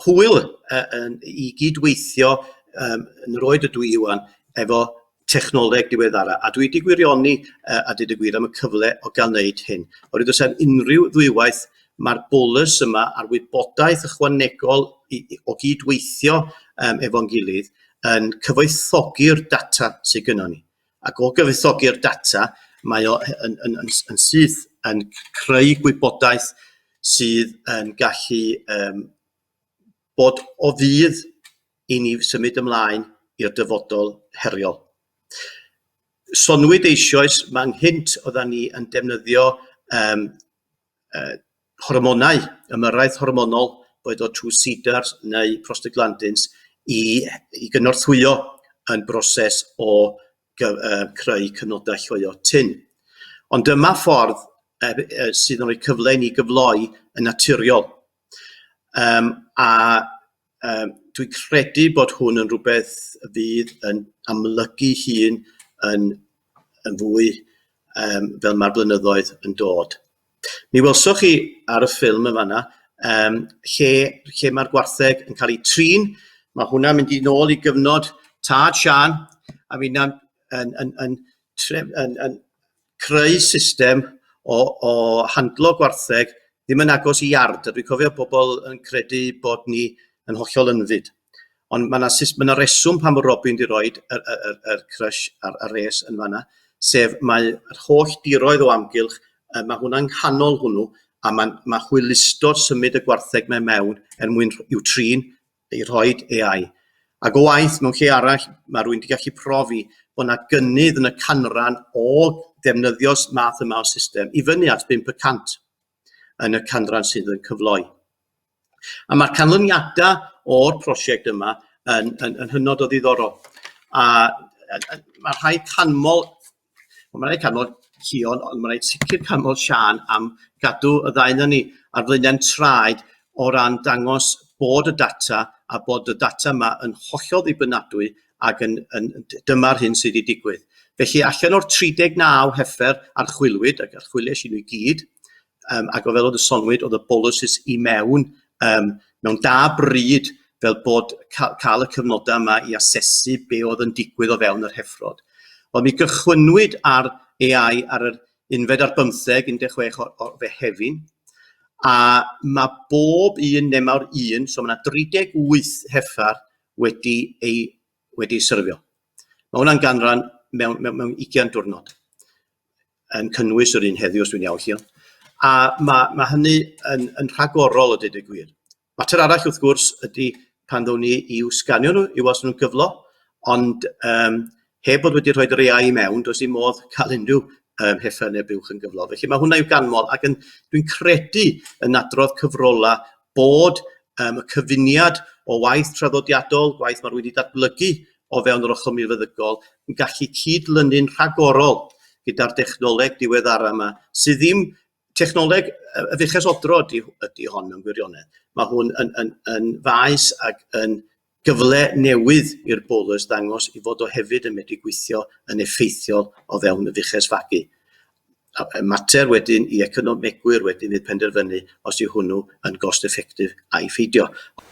[SPEAKER 6] hwyl uh, yn, i gydweithio um, yn yr oed ydw i wan efo technoleg diweddara, a dwi wedi gwirioni uh, a dweud y gwir am y cyfle o gael wneud hyn. Oherwydd does am unrhyw ddwywaith mae'r bolus yma a'r wybodaeth ychwanegol i, i, o gydweithio um, efo'n gilydd yn cyfoethogi'r data sydd gynnon ni. Ac o gyfoethogi'r data, mae o yn, yn, yn, yn syth yn creu gwybodaeth sydd yn gallu um, bod o fudd i ni symud ymlaen i'r dyfodol heriol. Sonwyd eisoes, mae ynghynt oedden ni yn defnyddio um, uh, hormonau, ymyrraeth hormonol, boed o trwy cedars neu prostaglandins, i, i gynorthwyo yn broses o uh, creu cyfnodau lloio tyn. Ond dyma ffordd uh, uh, sydd yn rhoi cyfle i ni gyfloi yn naturiol. Um, a um, dwi'n credu bod hwn yn rhywbeth fydd yn amlygu hun yn, yn fwy um, fel mae'r blynyddoedd yn dod. Mi welsoch chi ar y ffilm yn fanna um, lle, lle mae'r gwartheg yn cael eu trin. Mae hwnna'n mynd i nôl i gyfnod tad Siân, a fi yn, yn, yn, yn, yn, yn creu system o, o handlo gwartheg ddim yn agos i iard. A dwi'n cofio pobl yn credu bod ni yn hollol ynfyd. Ond mae yna ma reswm pam bod Robin wedi rhoi yr, yr, yr, yr crush a'r, ar res yn fanna. sef mae'r holl diroedd o amgylch, yy ma' hwnna'n nghanol hwnnw, a ma'n ma' hwylustod symud y gwartheg 'ma mewn er mwyn i'w trin, eu rhoid AI. Ac o waith mewn lle arall, mae rhywun wedi gallu profi bod yna gynnydd yn y canran o ddefnyddio math yma o system i fyny at 5 y cant yn y canran sydd yn cyfloi. A mae'r canlyniadau o'r prosiect yma yn, yn, yn hynod o ddiddorol. A, a, a mae rhai canmol Wel, mae'n rhaid canmol Llion, ond mae'n rhaid sicr canmol Siân am gadw y ddau yna ni ar flaenau'n traed o ran dangos bod y data a bod y data yma yn hollol ddibynadwy ac yn, yn, dyma'r hyn sydd wedi digwydd. Felly allan o'r 39 heffer archwilwyd, ac archwiliais i nhw i gyd, um, ac o fel oedd y sonwyd, oedd y boluses i mewn um, mewn da bryd fel bod ca cael y cyfnodau yma i asesu be oedd yn digwydd o fewn yr heffrod. Wel, mi gychwynnwyd ar AI ar yr unfed ar bymtheg, 16 o, o Fehefin, a mae bob un nemawr un, so mae yna 38 heffar wedi ei, wedi ei syrfio. Mae hwnna'n ganran mewn, mewn, mewn 20 diwrnod. yn cynnwys yr un heddiw, os dwi'n iawn, Llion. A mae, mae hynny yn, yn rhagorol o dweud y gwir. Mater arall, wrth gwrs, ydy pan ddown ni i'w sganio nhw, i weld os nhw'n gyflo, ond um, heb bod wedi rhoi yr AI i mewn, does dim modd cael unrhyw um, heffer neu buwch yn gyflo. Felly mae hwnna i'w ganmol ac yn, dwi'n credu yn adrodd cyfrola bod um, y cyfuniad o waith traddodiadol, gwaith mae rhywun wedi datblygu o fewn yr ochr milfeddygol, yn gallu cyd-lynu'n rhagorol gyda'r dechnoleg diweddara yma, sydd ddim technoleg y fuches odro ydy, ydy hon mewn gwirionedd. Mae hwn yn, yn, yn faes ac yn gyfle newydd i'r bolus ddangos i fod o hefyd yn medru gweithio yn effeithiol o fewn y fuches fagu. Y mater wedyn i economegwyr wedyn fydd penderfynu os yw hwnnw yn gost effective ai pheidio.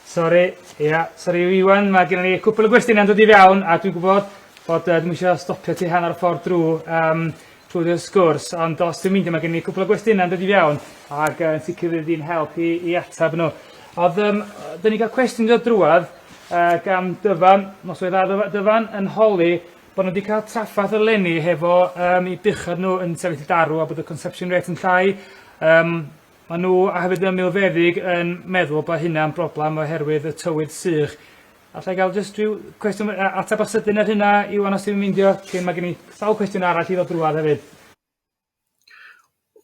[SPEAKER 1] Sori, ia, sori Iwan, mae gennym ni cwpl o gwestiynau'n dod i fewn a dwi'n gwybod bod uh, dwi'm eisiau stopio ti hanner ffordd drwy um, trwy dy sgwrs, ond os ti'n meindio mae gennym ni cwpl o gwestiynau'n dod i fewn ac uh, yn sicr fydd di'n help i, i ateb nhw. Oedd, um, dyn ni cael cwestiwn dod drwadd uh, gan Dyfan, noswaith dda Dyfan, yn holi bod nhw wedi cael trafferth eleni hefo um, eu buchod nhw yn sefyll darw a bod y conception rate yn llai. Um, Maen nhw a hefyd y milfeddyg yn meddwl bod hynna'n broblem oherwydd y tywydd sych. Alla i gael jyst rhyw cwestiwn, ateb bach sydyn ar hynna, Iwan, os ti'n meindio, cyn mae gen i sawl cwestiwn arall i ddod drwadd hefyd.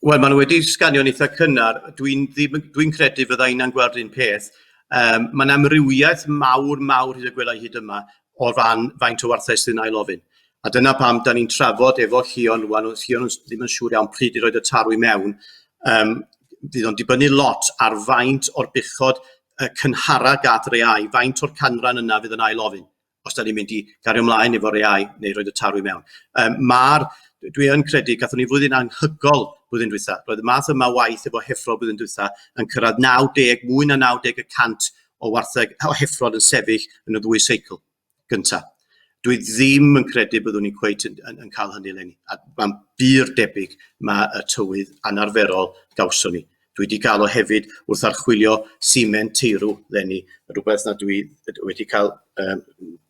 [SPEAKER 6] Wel, maen nhw wedi sganio'n eitha cynnar. Dwi'n ddim, dwi'n credu fydda inna'n gweld un peth. Um, mae'n amrywiaeth mawr, mawr hyd y gwelai hyd yma o ran faint o warthau sydd yn ail ofyn. A dyna pam da ni'n trafod efo Llion rwan, oedd Llion ddim yn siŵr iawn pryd i roed y tarw i mewn. Um, fydd o'n dibynnu lot ar faint o'r buchod uh, cynhara gath yr AI, faint o'r canran yna fydd yn ail ofyn. os da ni'n mynd i gario ymlaen efo'r AI neu roed y tarw i mewn. Um, Mae'r, dwi yn credu, gathon ni flwyddyn anghygol blwyddyn dwytha. Roedd y math yma waith efo heffro blwyddyn dwytha yn cyrraedd 90, mwy na 90 y cant o wartheg, o heffrod yn sefyll yn y ddwy seicl gyntaf. Dwi ddim yn credu byddwn ni'n cweit yn, yn, yn cael hynny eleni. A mae'n bur debyg mae y tywydd anarferol gawson ni. Dwi 'di gael o hefyd wrth archwilio semen teirw leni, rhywbeth na dwi wedi cael um,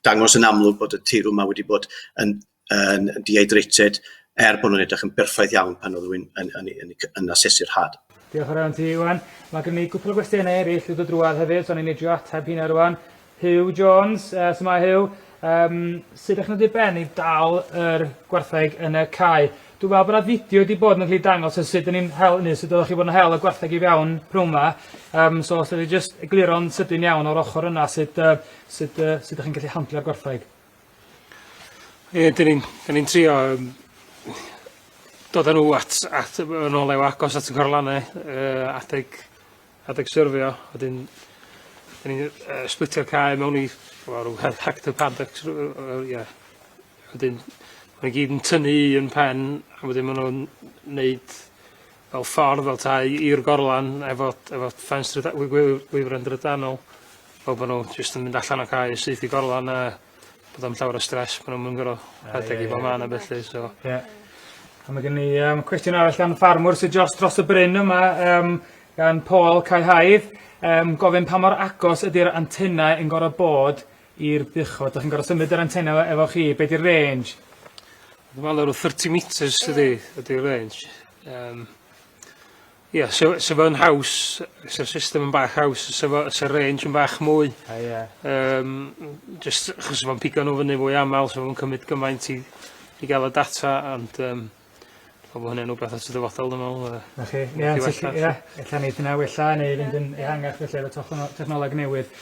[SPEAKER 6] dangos yn amlwg bod y teirw yma wedi bod yn, yn dehydrated er bod nhw'n edrych yn berffaith iawn pan oedd rhywun yn, yn, yn, yn, yn asesu'r had.
[SPEAKER 1] Diolch yn fawr iawn ti, Iwan. Mae gen i gwpl o gwestiynau eraill i ddod drwadd hefyd, so ni'n ei drio ateb hynna rwan. Huw Jones, uh, su mae Huw? Um, sut ydych chi'n dod i ben i dal yr gwartheg yn y cae? Dwi'n meddwl bod yna fideo wedi bod yn cael ei dangos o sut ni'n hel, neu sut oeddech chi bod yn hel y gwartheg i fewn prwn yma. Um, so os ydych chi jyst egluro'n sydyn iawn o'r ochr yna sut, uh, sut, uh, sut ydych chi'n gallu handlo'r gwartheg.
[SPEAKER 3] Ie, dyn ni'n dyn ni'n trio um, dod â nhw at, at yn ôl agos at y corlannau uh, adeg adeg syrfio, wedyn 'dan ni'n yy splitio'r cae mewn i wel rw hectar paddocks rw yy ie. Wedyn ma' nw gyd yn tynnu i un pen a wedyn ma' nw'n neud fel ffordd fel tai i'r gorlan efo efo ffens tryda- wi- wi- wifren drydanol fel bo' nw jyst yn mynd allan o'r cae syth i gorlan a bod o'm llawer o stress bo' nw'm yn gor'o' rhedeg i bob man a bellu so.
[SPEAKER 1] Ie. A ma' gen i yym cwestiwn arall gan ffarmwr sy jyst dros y bryn yma yym gan Paul Caehaidd yym gofyn pa mor agos ydi'r antenau yn gor'o' bod i'r buchod? 'Dach chi'n gor'o' symud yr antenna efo chi? Be' 'di'r range?
[SPEAKER 3] Dwi'n meddwl rhyw 30 metres ydy, ydy'r range. Um, Ie, so, so fo'n haws, so'r system yn bach haws, so fo, so'r range yn bach mwy.
[SPEAKER 1] A ie.
[SPEAKER 3] Um, just achos fo'n pigo nhw fyny fwy aml, so fo'n cymryd gymaint i, i gael y data, ond um, dwi'n meddwl bod hynny'n rhywbeth at y dyfodol, dwi'n meddwl. Yy,
[SPEAKER 1] Na chi, ie,
[SPEAKER 3] Wedi
[SPEAKER 1] yn sicr,
[SPEAKER 3] wella,
[SPEAKER 1] ie, ella neith hynna wella neu fynd yn ehangach felly efo technoleg newydd.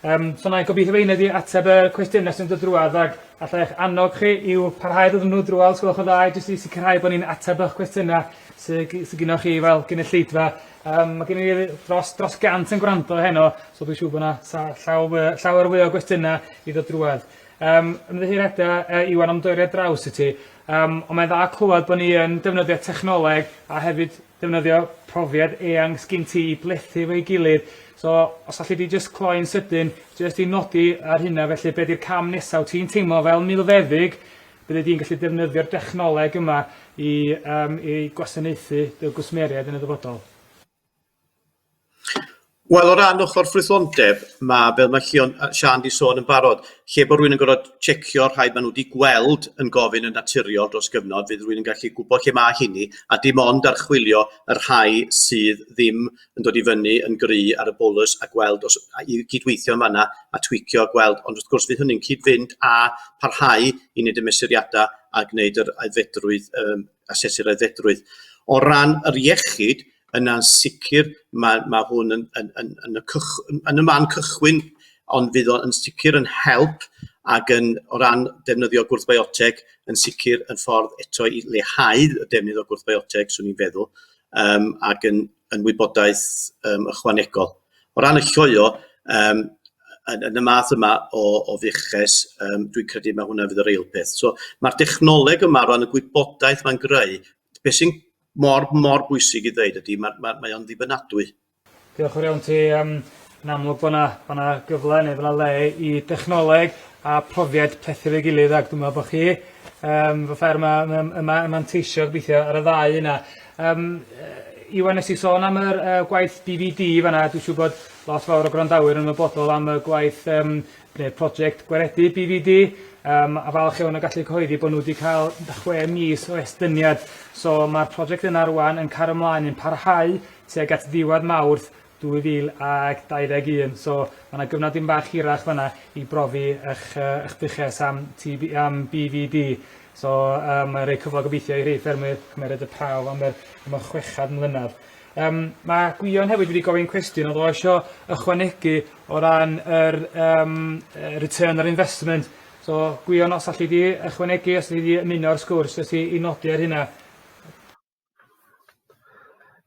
[SPEAKER 1] Um, so na i gobeithio fe i ateb y cwestiynau sy'n dod drwadd ac allai eich annog chi i'w parhau ddod nhw drwadd os gwelwch yn dda jyst i sicrhau bod ni'n ateb eich cwestiynau sydd sy gyda chi fel gynulleidfa. Um, mae gen i dros, dros gant yn gwrando heno, so dwi'n siŵr bod yna llawer, llawer fwy o gwestiynau i ddod drwadd. Um, ymddiheuriadau uh, Iwan am dorri ar draws i ti, um, ond mae'n dda clywed bod ni yn defnyddio technoleg a hefyd defnyddio profiad eang sgin ti i blethu efo'i gilydd. So, os alli di jyst cloi'n sydyn, jyst i nodi ar hynna felly, be di'r cam nesaf wyt ti'n teimlo fel milfeddyg, bydde di'n gallu defnyddio'r dechnoleg yma i, um, i gwasanaethu dy gwsmeriaid yn y dyfodol?
[SPEAKER 6] Wel, o ran ochr ffrwythlondeb, ma' fel ma' Llion a Siân 'di sôn yn barod, lle bo' rhywun yn gorfod tsiecio rhai ma' nhw 'di gweld yn gofyn yn naturiol dros gyfnod, fydd rhywun yn gallu gwybod lle ma' hynny, a dim ond archwilio y rhai sydd ddim yn dod i fyny yn gry ar y bolus a gweld os i gydweithio yn fan'na a tweakio a gweld, ond wrth gwrs fydd hynny'n cyd-fynd â parhau i wneud y mesuriadau a gwneud yr aeddfedrwydd, yym asesu'r aeddfedrwydd. O ran yr iechyd, yna'n sicr mae, mae hwn yn, yn, yn, yn, y cych, yn y man cychwyn, ond fydd o'n sicr yn help ac yn, o ran defnyddio gwrthbioteg, yn sicr yn ffordd eto i leihau y defnydd o gwrthbioteg, swn i'n feddwl, um, ac yn, yn wybodaeth um, ychwanegol. O ran y lloio, um, yn, yn y math yma o, o fuches, um, dwi'n credu mae hwnna fydd yr ail peth. So mae'r dechnoleg yma o ran y gwybodaeth mae'n greu, beth sy'n mor, mor bwysig i ddeud ydy, mae, mae, mae o'n ddibynadwy.
[SPEAKER 1] Diolch yn fawr iawn ti. Um, yn amlwg bod yna, bo 'na gyfle neu bod 'na le i dechnoleg a profiad plethu efo'i gilydd ac dwi'n meddwl bod chi um, fy fferm yma, yma yn manteisio gobeithio ar y ddau yna. Um, Iwan, nes i sôn am yr uh, gwaith BVD fanna, dwi'n siŵr bod lot fawr o gwrandawyr yn ymwybodol am y gwaith um, neu prosiect gwaredu BVD, um, a falch iawn o gallu cyhoeddi bod nhw wedi cael 6 mis o estyniad. So mae'r prosiect yna rwan yn cario ymlaen yn parhau tuag at ddiwedd Mawrth 2021. So mae yna gyfnod dim bach hirach fanna i brofi eich, uh, eich buches am, TB, am BVD. So um, mae'n rhoi cyfle gobeithio i rhai ffermwyr cymeryd y prawf am yr, am y chwechad mlynedd. Um, mae Gwion hefyd wedi gofyn cwestiwn, oedd o eisiau ychwanegu o ran yr um, return ar investment. So, Gwion, os alli di ychwanegu, os alli di ymuno â'r sgwrs, jyst i, i nodi ar hynna.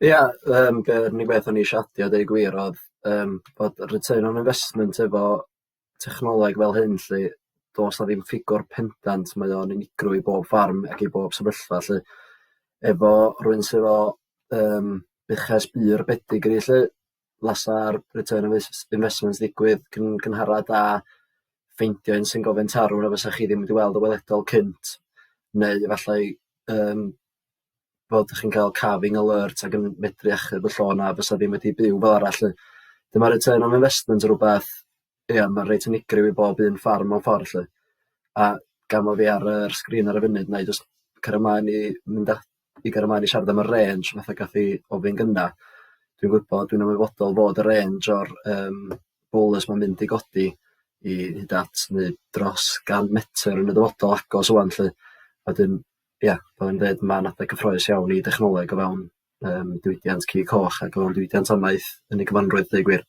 [SPEAKER 4] Ia, yym be' yr unig beth o'n i isio adio a deud gwir o'dd yym bod return on investment efo technoleg fel hyn 'lly, do's 'na ddim ffigwr pendant, mae o'n unigryw i bob ffarm ac i bob sefyllfa 'lly. Efo rywun sy efo yym buches bur bedigri 'lly, lasa'r return on investment ddigwydd cyn gynharad a ffeindio un sy'n gofyn tarw na fysa chi ddim wedi weld y weledol cynt, neu efallai yym bod chi'n cael calving alert ac yn medru achub y llo 'na fysa ddim wedi byw fel arall 'lly. Dyma return on investment yn rwbath, ia, ma'n reit unigryw i bob un ffarm mewn ffordd 'lly. A gan bo' fi ar yr sgrin ar y funud 'nai jyst cario mlaen i mynd at i gario mlaen i siarad am y range fatha gath 'i ofyn gynna. Dwi'n gwybod, dwi'n ymwybodol fod y range o'r yym bolus ma'n mynd i godi i hyd at neu dros gan metr yn y dyfodol agos ŵan 'lly. A wedyn ia, fel o'n i'n deud, ma'n adeg cyffrous iawn i dechnoleg o fewn yym diwydiant cig coch ac o fewn diwydiant amaeth yn ei gyfanrwydd deud gwir.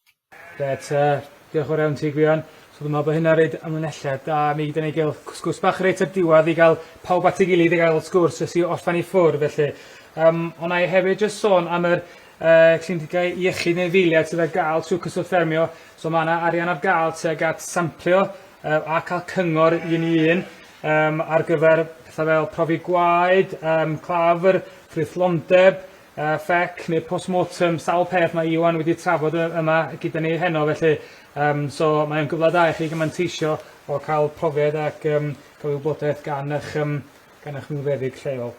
[SPEAKER 1] Grêt, yy diolch yn fawr iawn ti Gwion. So dwi'n meddwl bod hynna'n roid amlinelliad da. Mi gyda ni gael sgwrs bach reit ar diwedd i gael pawb at ei gilydd i gael sgwrs jyst i orffen i ffwrdd felly. Um, ond na i hefyd jyst sôn am yr uh, clinigau iechyd neu feiliad sydd ar gael trwy Cyswllt Ffermio. So mae yna arian ar gael tuag at samplio uh, a cael cyngor un i un um, ar gyfer pethau fel profi gwaed, um, clafr, ffrwythlondeb, uh, ffec neu post-mortem, sawl peth mae Iwan wedi trafod yma gyda ni heno felly. Um, so mae'n gyfle da i chi gymanteisio o cael profiad ac um, cael wybodaeth gan eich, um, gan eich milfeddyg lleol.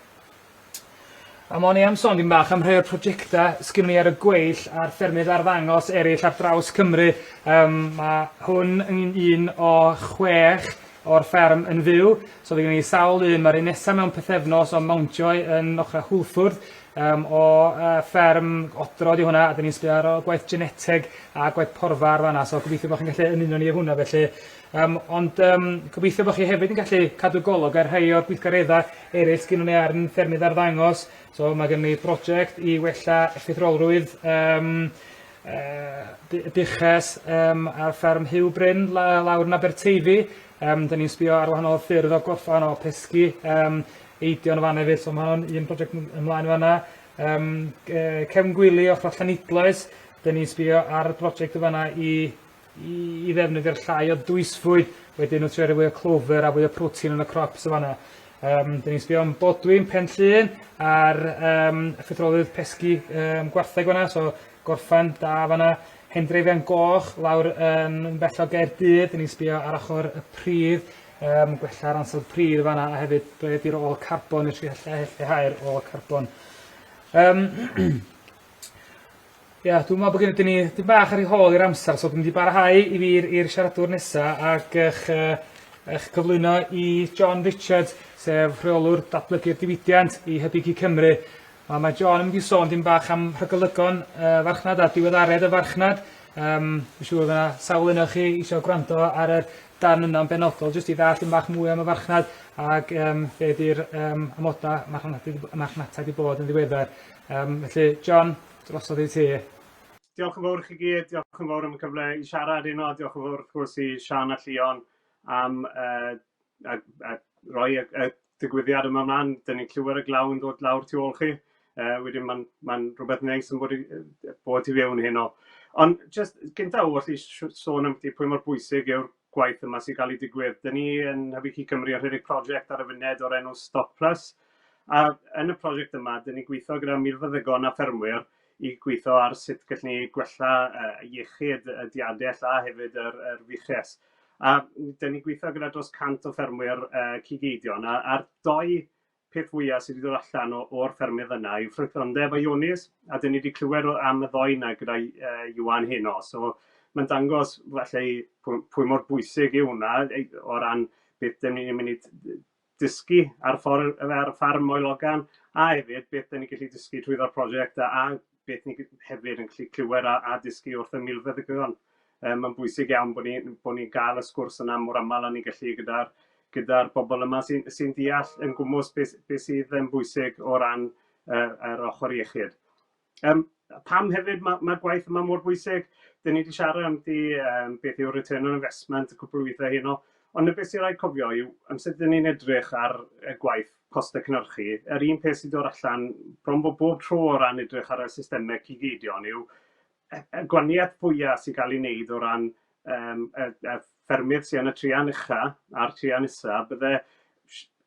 [SPEAKER 1] A mon i am sôn dim bach am rhai o'r prosiectau sgynnon ni ar y gweill a'r ffermydd arddangos eraill ar draws Cymru. Um, mae hwn yn un o chwech o'r fferm yn fyw. So fydd gen ni sawl un, mae'r un nesaf mewn pythefnos o Mountjoy yn ochrau Hwlffordd, um, o uh, fferm odro di hwnna, a dyn ni'n sbio ar o gwaith geneteg a gwaith porfa ar fanna, so gobeithio bod chi'n gallu ymuno ni efo hwnna felly. Um, ond um, gobeithio bod chi hefyd yn gallu cadw golwg ar rhai o'r gweithgareddau eraill sgynnon ni ar yn ffermydd arddangos. So mae gen ni brosiect i wella effeithiolrwydd um, uh, buches um, ar fferm Huw Bryn la, lawr yn Aberteifi. Um, dyn ni'n sbio ar wahanol ffyrdd o gorffan o pesgi um, eidion o fan hefyd, so mae hwn un prosiect ymlaen fanna. Um, Cefn Gwili ochr Llanidloes, dyn ni'n sbio ar brosiect o fanna i i i ddefnyddio'r llai o dwysfwyd, wedyn nhw'n trio rhoi fwy o clover a fwy o protein yn y crops yn fanna. Um, dyn ni'n sbio am Bodwyn, Pen Llŷn, ar um, ffeithrolwydd pesgi um, gwartheg fanna, so gorffan da fanna. Hendrefian Goch lawr yn um, bell o Gaerdydd, dyn ni'n sbio ar ochr y pridd, um, gwella'r ansawdd pridd fanna, a hefyd be ydy'r ôl carbon, i trio lleihau'r ôl carbon. Um, Ia, dwi'n meddwl bod gen ni dipyn bach ar ei hôl i'r amser, so dwi'n mynd i barhau i fi i'r siaradwr nesa ac eich, eich cyflwyno i John Richards, sef rheolwr datblygu'r diwydiant i Hybu Cig Cymru. A mae John yn mynd i sôn dim bach am rhagolygon y farchnad a diweddariad y farchnad. Um, dwi'n siŵr yna sawl un o chi eisiau gwrando ar yr darn yna'n benodol, jyst i ddall dim bach mwy am y farchnad ac um, be ydy'r um, amodau marchnata wedi bod yn ddiweddar. Um, felly, John, drosodd i ti.
[SPEAKER 7] Diolch yn fawr i chi gyd, diolch yn fawr am y cyfle i siarad heno, diolch yn fawr wrth gwrs i Sian a Llion am uh, a, a roi y, y digwyddiad yma ymlaen. Dyn ni'n clywed y glaw yn dod lawr tu ôl chi. Uh, wedyn mae'n ma rhywbeth neis yn bod, i, bod i fewn heno. Ond just gyntaf oll i sôn am pwy mor bwysig yw'r gwaith yma sy'n cael ei digwydd. Dyn ni yn Hybu Cig Cymru yn rhedeg prosiect ar y funud o'r enw Stop Plus. A yn y prosiect yma, dyn ni'n gweithio gyda milfeddygon a ffermwyr i gweithio ar sut gallwn ni gwella uh, iechyd y diadell a hefyd yr, yr fuches. A dyn ni'n gweithio gyda dros 100 o ffermwyr uh, cig eidion, a, a'r doi peth fwyaf sydd wedi dod allan o, o'r ffermydd yna yw ffrwythlondeb a Ionis, a dyn ni wedi clywed am y ddoi yna gyda uh, Iwan heno. So mae'n dangos falle pwy, pwy mor bwysig yw hwnna o ran beth dyn ni'n mynd i dysgu ar ffordd ar ffarm Moelogan, a hefyd beth dyn ni'n gallu dysgu trwyddo'r prosiect a, a beth ni hefyd yn gallu clywed a, a dysgu wrth y milfeddygon. Um, mae'n bwysig iawn bod ni'n bod ni gael y sgwrs yna mor aml â ni'n gallu gyda'r gyda bobl yma sy'n sy deall yn gwmws beth, beth sydd yn bwysig o ran uh, yr ochr iechyd. Um, pam hefyd mae'r ma gwaith yma mor bwysig? Dyn ni wedi siarad am di, um, beth yw'r return on investment y cwpl o weithiau heno, ond y beth sy'n rhaid cofio yw amser dyn ni'n edrych ar y gwaith costau cynhyrchu, yr un peth sy'n dod allan bron bod bob tro o ran edrych ar y systemau cigeidion yw y, y gwaniaeth fwyaf sy'n cael ei wneud o ran um, y, y ffermydd sy'n yn y trian ucha a'r trian isa, bydde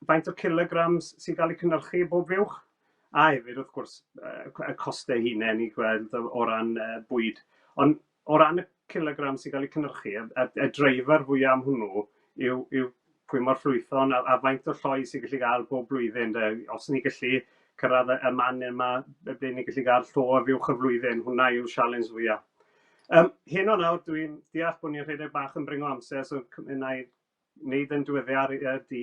[SPEAKER 7] faint o kilograms sy'n cael ei cynhyrchu bob fuwch? A hefyd, wrth gwrs, y costau hunain i gweld o ran bwyd. Ond o ran y kilogram sy'n cael eu cynhyrchu, y, y, y driver fwyaf am hwnnw yw, yw pwy mor ffrwython a, a faint o lloi sy'n gallu gael bob blwyddyn. De. Os ni'n gallu cyrraedd y, y man yma ble ni'n gallu gael llo a fuwch y flwyddyn, hwnna yw'r sialens fwyaf. Um, heno nawr, dwi'n deall bod ni'n rhedeg bach yn bringo amser, so wna i wneud yn diweddiar y du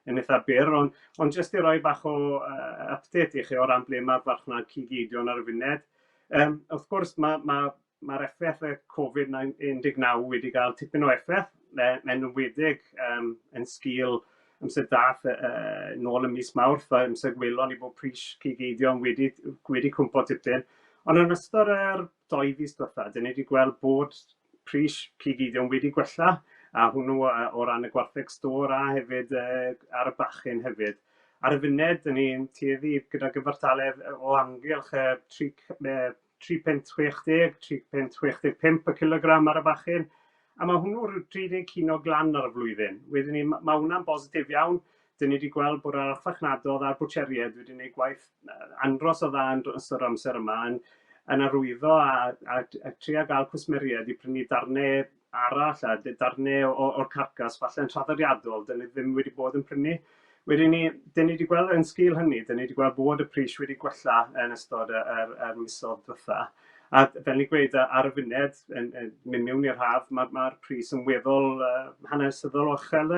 [SPEAKER 7] yn eitha byr, ond, ond jyst i roi bach o uh, update i chi o ran ble mae'r farchnad cig eidion ar y funud. Um, wrth gwrs, mae'r ma, ma, ma effaith y Covid-19 wedi cael tipyn o effaith, yn enwedig um, yn sgil amser dath uh, nôl ym mis Mawrth, a amser gwelon ni bod pris cig eidion wedi, wedi cwmpo tipyn. Ond yn ystod yr doi fis diwetha, dyn ni wedi gweld bod pris cig eidion wedi gwella, a hwnnw o ran y gwartheg stôr a hefyd ar y bachyn hefyd. Ar y funud, dyn ni'n tueddu gyda gyfartaledd o amgylch 3.60, 3.65 y cilogram ar y bachyn, a mae hwnnw rhyw 30 kilo glan ar y flwyddyn. Wedyn ni, mae hwnna'n bositif iawn. Dyn ni wedi gweld bod yr archfarchnadodd a'r bwtsheriaid wedi gwneud gwaith andros o dda yn ystod yr amser yma yn, yn arwyddo a, a, a trio gael cwsmeriaid i prynu darnau arall a darnau o'r carcas falle yn traddodiadol dyn ni ddim wedi bod yn prynu. Wedyn ni, dyn ni wedi gweld yn sgil hynny, dyn ni wedi gweld bod y pris wedi gwella yn ystod y, yr, yr misoedd diwetha. A fel ni'n gweud, ar y funud, yn, yn mynd mewn i'r haf, mae'r ma pris yn weddol uh, hanesyddol o uchel.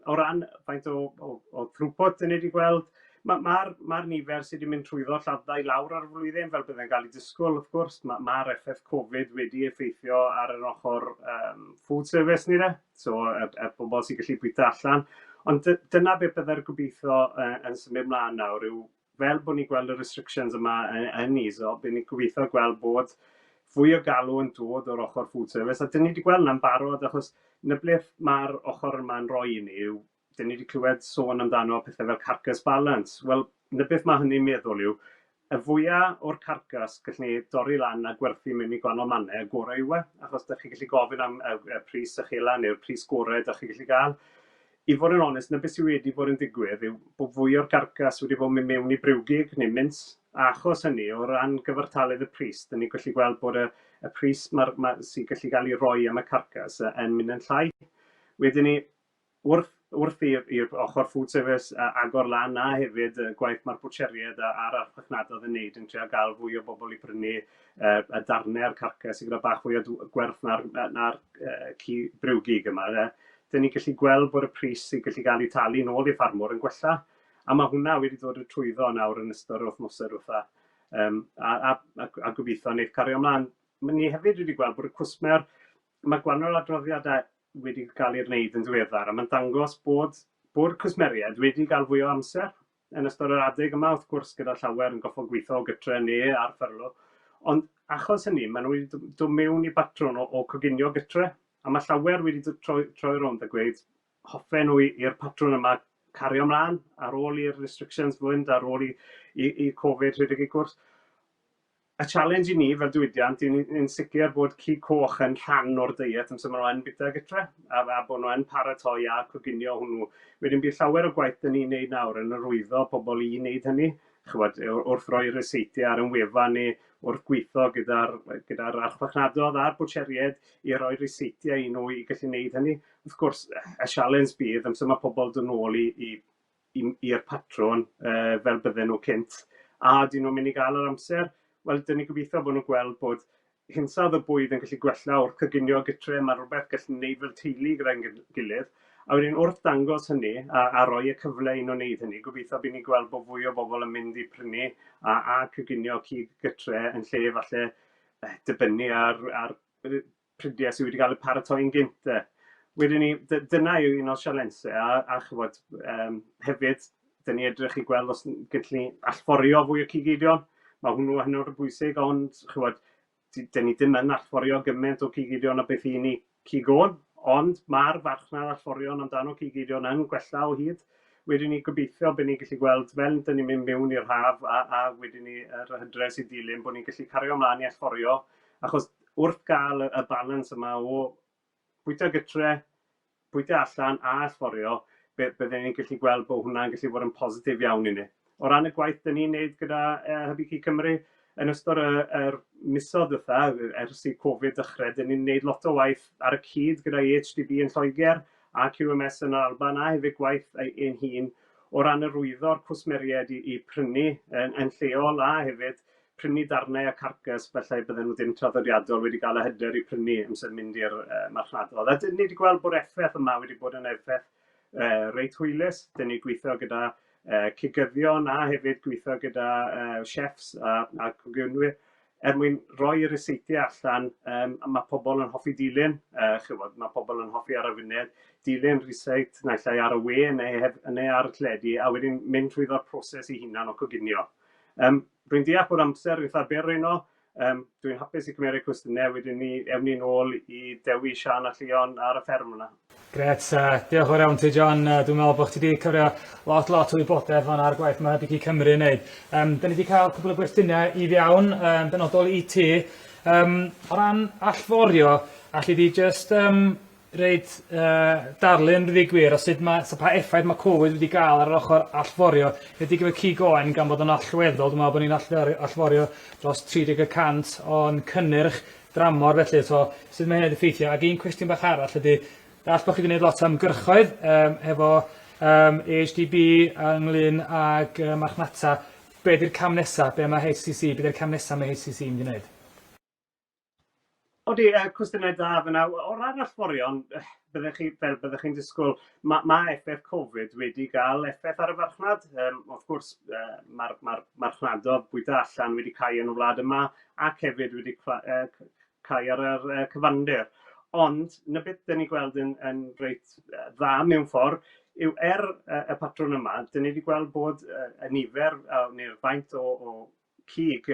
[SPEAKER 7] O ran faint o, o, o throughput dyn ni wedi gweld, mae'r ma, ma, ma nifer sydd wedi mynd trwyddo lladdau lawr ar y flwyddyn, fel byddai'n cael ei disgwyl, wrth gwrs. Mae'r ma effaith Covid wedi effeithio ar yr ochr um, food service ni de, so y, y bobl sy'n gallu bwyta allan. Ond dyna beth byddai'r gobeithio uh, yn symud mlaen nawr yw fel bod ni'n gweld y restrictions yma yn, yn iso, bydd ni'n gobeithio gweld bod fwy o galw yn dod o'r ochr food service, a dyn ni wedi gweld yna'n barod, achos na ble mae'r ochr yma'n rhoi i ni yw, dyn ni wedi clywed sôn amdano pethau fel carcass balance. Wel, na beth mae hynny'n meddwl yw, y fwyaf o'r carcass gallwn ni dorri lan a gwerthu mewn i gwahanol mannau, y gorau yw e, achos dych chi'n gallu gofyn am y, y pris uchela neu'r pris gorau dych chi'n gallu gael. I fod yn onest, 'na beth sy wedi bod yn digwydd yw bod fwy o'r garcas wedi bod yn mynd mewn i briwgig neu mince, a achos hynny, o ran gyfartaledd y pris, 'dyn ni'n gallu gweld bod y y pris ma'r ma' sy'n gallu gael ei roi am y carcas yn mynd yn llai. Wedyn 'ny, wrth wrth i'r i'r ochr food service agor lan a hefyd y gwaith ma'r bwtsieriaid a a'r archfarchnadoedd yn neud yn trio gael fwy o bobl i brynu y darnau o'r carcas sy gyda bach fwy o gwerth na'r na'r ci briwgig yma de. 'Dyn ni'n gallu gweld bod y pris sy'n gallu gael ei talu nôl i'r ffarmwr yn gwella, a mae hwnna wedi dod y trwyddo nawr yn ystod yr wythnosau diwetha, um, a, a, a, a gobeithio wneud cario ymlaen. Mae ni hefyd wedi gweld bod y cwsmer, mae gwahanol adroddiadau wedi cael ei wneud yn ddiweddar, a mae'n dangos bod, bod cwsmeriaid wedi cael fwy o amser yn ystod yr adeg yma, wrth gwrs, gyda llawer yn goffo gweithio o gytre neu ar ffyrlo. Ond achos hynny, maen nhw wedi dod mewn i batrwn o, o coginio gytre, A mae llawer wedi troi, troi rownd a gweud hoffen nhw i'r patrwn yma cario ymlaen ar ôl i'r restrictions fynd, ar ôl i, i, i Covid rhedeg ei gwrs. Y challenge i ni fel diwydiant yw ni'n sicr bod cig coch yn rhan o'r diet amser maen nhw yn bwyta gytre a, a bod nhw yn paratoi a coginio hwnnw. Wedyn bydd llawer o gwaith dyn ni'n neud nawr yn arwyddo pobl i wneud hynny, ch'mod, wrth roi ryseitiau ar ein wefan ni, wrth gweithio gyda'r gyda'r archfarchnadoedd a'r bwtsieriaid i roi ryseitiau i nhw i gallu wneud hynny. Wrth gwrs, y sialens bydd amser mae pobl dod nôl i i i i'r patrwn uh, fel bydden nhw cynt, a dyn nhw'n mynd i gael yr amser? Wel, dyn ni'n gobeithio bod nhw'n gweld bod hinsawdd y bwyd yn gallu gwella wrth coginio gytre, mae'n rhywbeth gallu wneud fel teulu gyda'n gilydd. A wedyn wrth dangos hynny a, a rhoi y cyfle i nhw wneud hynny, gobeithio bydd ni'n gweld bod fwy o bobl yn mynd i prynu a, a coginio cig gytre yn lle falle dibynnu ar, ar prydiau sydd wedi cael eu paratoi'n gynt. De. Wedyn ni, dyna yw un o'r sialensau a, a chybod, um, hefyd, dyn ni edrych i gweld os gallu ni allforio fwy o cig eidion. Mae hwnnw hynod o bwysig, ond chybod, dyn ni ddim yn allforio gymaint o cig eidion a beth i ni cig oen, ond mae'r farchnad allforion amdano cig eidion yn gwella o hyd. Wedyn ni gobeithio bod ni'n gallu gweld fel dyn ni'n mynd mewn i'r haf a, a wedyn ni yr hydref sy'n dilyn bod ni'n gallu cario ymlaen i allforio, achos wrth gael y, y balans yma o bwyta gytre, bwyta allan a allforio, bydden ni'n gallu gweld bod hwnna'n gallu bod yn positif iawn i ni. O ran y gwaith dyn ni'n neud gyda Hybu Cig Cymru, yn ystod y, yr misoedd ddiwetha, ers i Covid dechrau, dyn ni'n neud lot o waith ar y cyd gyda EHDB yn Lloegr a QMS yn yr Alban a hefyd gwaith ein hun o ran arwyddo'r cwsmeriaid i, i prynu yn, yn lleol a hefyd prynu darnau a carcas falle bydden nhw ddim traddodiadol wedi cael y hyder i prynu amser mynd i'r uh, marchnadoedd. A dyn ni wedi gweld bod effaith yma wedi bod yn effaith uh, reit hwylus. Dyn ni'n gweithio gyda uh, cigyddion a hefyd gweithio gyda uh, chefs a, a coginwyr er mwyn rhoi ryseitiau allan, um, a mae pobl yn hoffi dilyn, uh, chywod, mae pobl yn hoffi ar y funud, dilyn ryseit naill ai ar y we neu, hef, neu ar y teledu, a wedyn mynd trwyddo'r proses ei hunan o coginio. Um, Rwy'n deall bod amser eitha byr heno. Um, dwi'n hapus i cymeryd cwestiynau, wedyn ni ewn ni nôl i Dewi, Sian a Llion ar y fferm yna.
[SPEAKER 1] Gret, uh, diolch yn fawr iawn ti John. Uh, dwi'n meddwl bod chdi wedi cyfrio lot, lot o wybodaeth fan ar gwaith mae Hybu Cymru yn neud. Um, da ni wedi cael cwbl o gwestiynau i fi um, benodol i ti. Um, o ran allforio, alli di just um, roid yy darlun rili gwir o sut ma' so pa effaith ma' Covid wedi ga'l ar yr ochor allforio enwedig efo cig oen gan bod o'n allweddol dwi me'wl bo' ni'n allforio allforio dros 30 y cant o'n cynnyrch dramor felly so sut ma' hynna 'di effeithio ag un cwestiwn bach arall ydi dall bo' chi 'di neud lot o ymgyrchoedd yym hefo yym AHDB ynglŷn ag yy marchnata be' 'di'r cam nesa be' ma' HCC be' 'di'r cam nesa ma' HCC mynd i neud?
[SPEAKER 7] Odi, cwestiynau da fyna. O ran allforion, byddech chi, fel byddech chi'n disgwyl, mae ma effaith Covid wedi cael effaith ar y farchnad. Wrth gwrs, mae'r ma marchnadoedd bwyta allan wedi cau yn y wlad yma ac hefyd wedi cau ar yr cyfandir. Ond, 'na beth 'dyn ni'n gweld yn, yn reit dda mewn ffordd, yw er y patrwn yma, 'dyn ni wedi gweld bod y nifer neu'r faint o, o cig,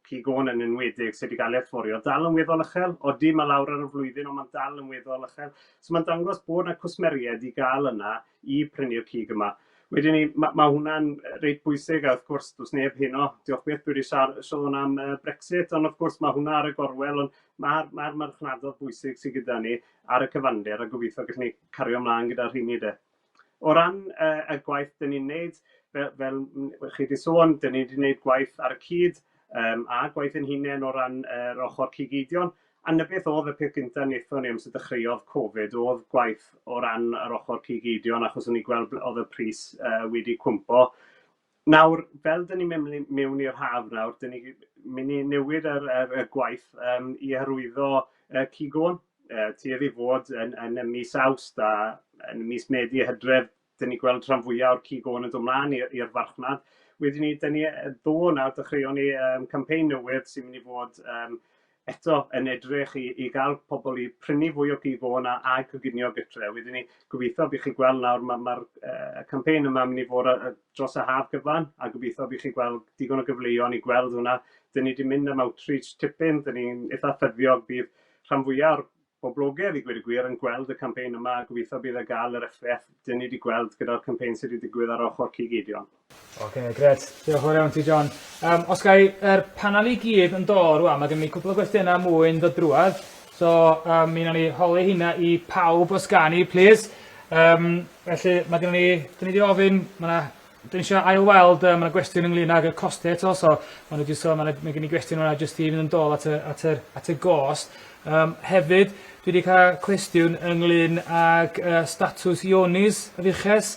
[SPEAKER 7] cig ôn yn enwedig, sydd wedi cael ei allforio, dal yn weddol uchel. Odi, mae lawr ar y flwyddyn, ond mae'n dal yn weddol uchel. So mae'n dangos bod yna cwsmeriaid i gael yna i prynu'r cig yma. Wedyn ni, mae ma hwnna'n reit bwysig, a wrth gwrs, does neb heno, diolch byth, dwi wedi sôn am Brexit, ond wrth gwrs mae hwnna ar y gorwel, ond mae'r ma marchnadoedd bwysig sydd gyda ni ar y cyfandir, a gobeithio gallwn ni cario ymlaen gyda'r rheini de. O ran y gwaith 'dyn ni'n neud, fel fel chi 'di sôn, 'dyn ni 'di neud gwaith ar y cyd yym a gwaith ein hunain o ran yr ochr cig eidion, a 'na beth o'dd y peth gynta nethon ni amser dechreuodd Covid o'dd gwaith o ran yr ochr cig eidion achos o'n i'n gweld o'dd y pris yy wedi cwmpo. Nawr, fel 'dyn ni'n mynd mewn i'r haf nawr, 'dyn ni mynd i newid yr yr y gwaith yym i hyrwyddo yy cig oen. Yy tuedd i fod yn yn y mis Awst a yn y mis Medi a Hydref, 'dyn ni gweld rhan fwya o'r cig oen yn dod mlaen i'r i'r farchnad. Wedyn 'ny, 'dyn ni yy ddo nawr dechreuon ni yym campaign newydd sy'n mynd i fod yym eto yn edrych i i gael pobl i prynu fwy o gig oen a a coginio gytre. Wedyn 'ny gobeithio bydd chi'n gweld nawr ma' ma'r yy campaign yma mynd i fod dros y haf gyfan a gobeithio bydd chi'n gweld digon o gyfleon i gweld hwnna. 'Dyn ni 'di mynd am outreach tipyn, 'dyn ni'n eitha ffyddiog bydd rhan fwya o'r boblogaidd i gweud y gwir yn gweld y campaign yma a gobeithio bydd e gael yr effaith 'dyn ni 'di gweld gyda'r campaign sydd wedi digwydd ar ochr cig eidion.
[SPEAKER 1] Oce, grêt. Diolch yn fawr iawn ti John. Um, os ga i yr panel i gyd yn dod rwan, mae gen i cwpl o gwestiynau mwy yn dod drwadd. So, um, mi wnawn ni holi hynna i pawb os ga ni, please. Um, felly, mae gen ni, dyn ni wedi ofyn, mae yna Dyn ni eisiau ail-weld, mae yna gwestiwn ynglyn ag y costau eto, so maen nhw 'di sôn, mae 'na, mae gen i gwestiwn hwnna jyst i fynd yn dôl at y, at yr, at y gost. Um, hefyd, dwi wedi cael cwestiwn ynglyn ag statws Ionis y fuches.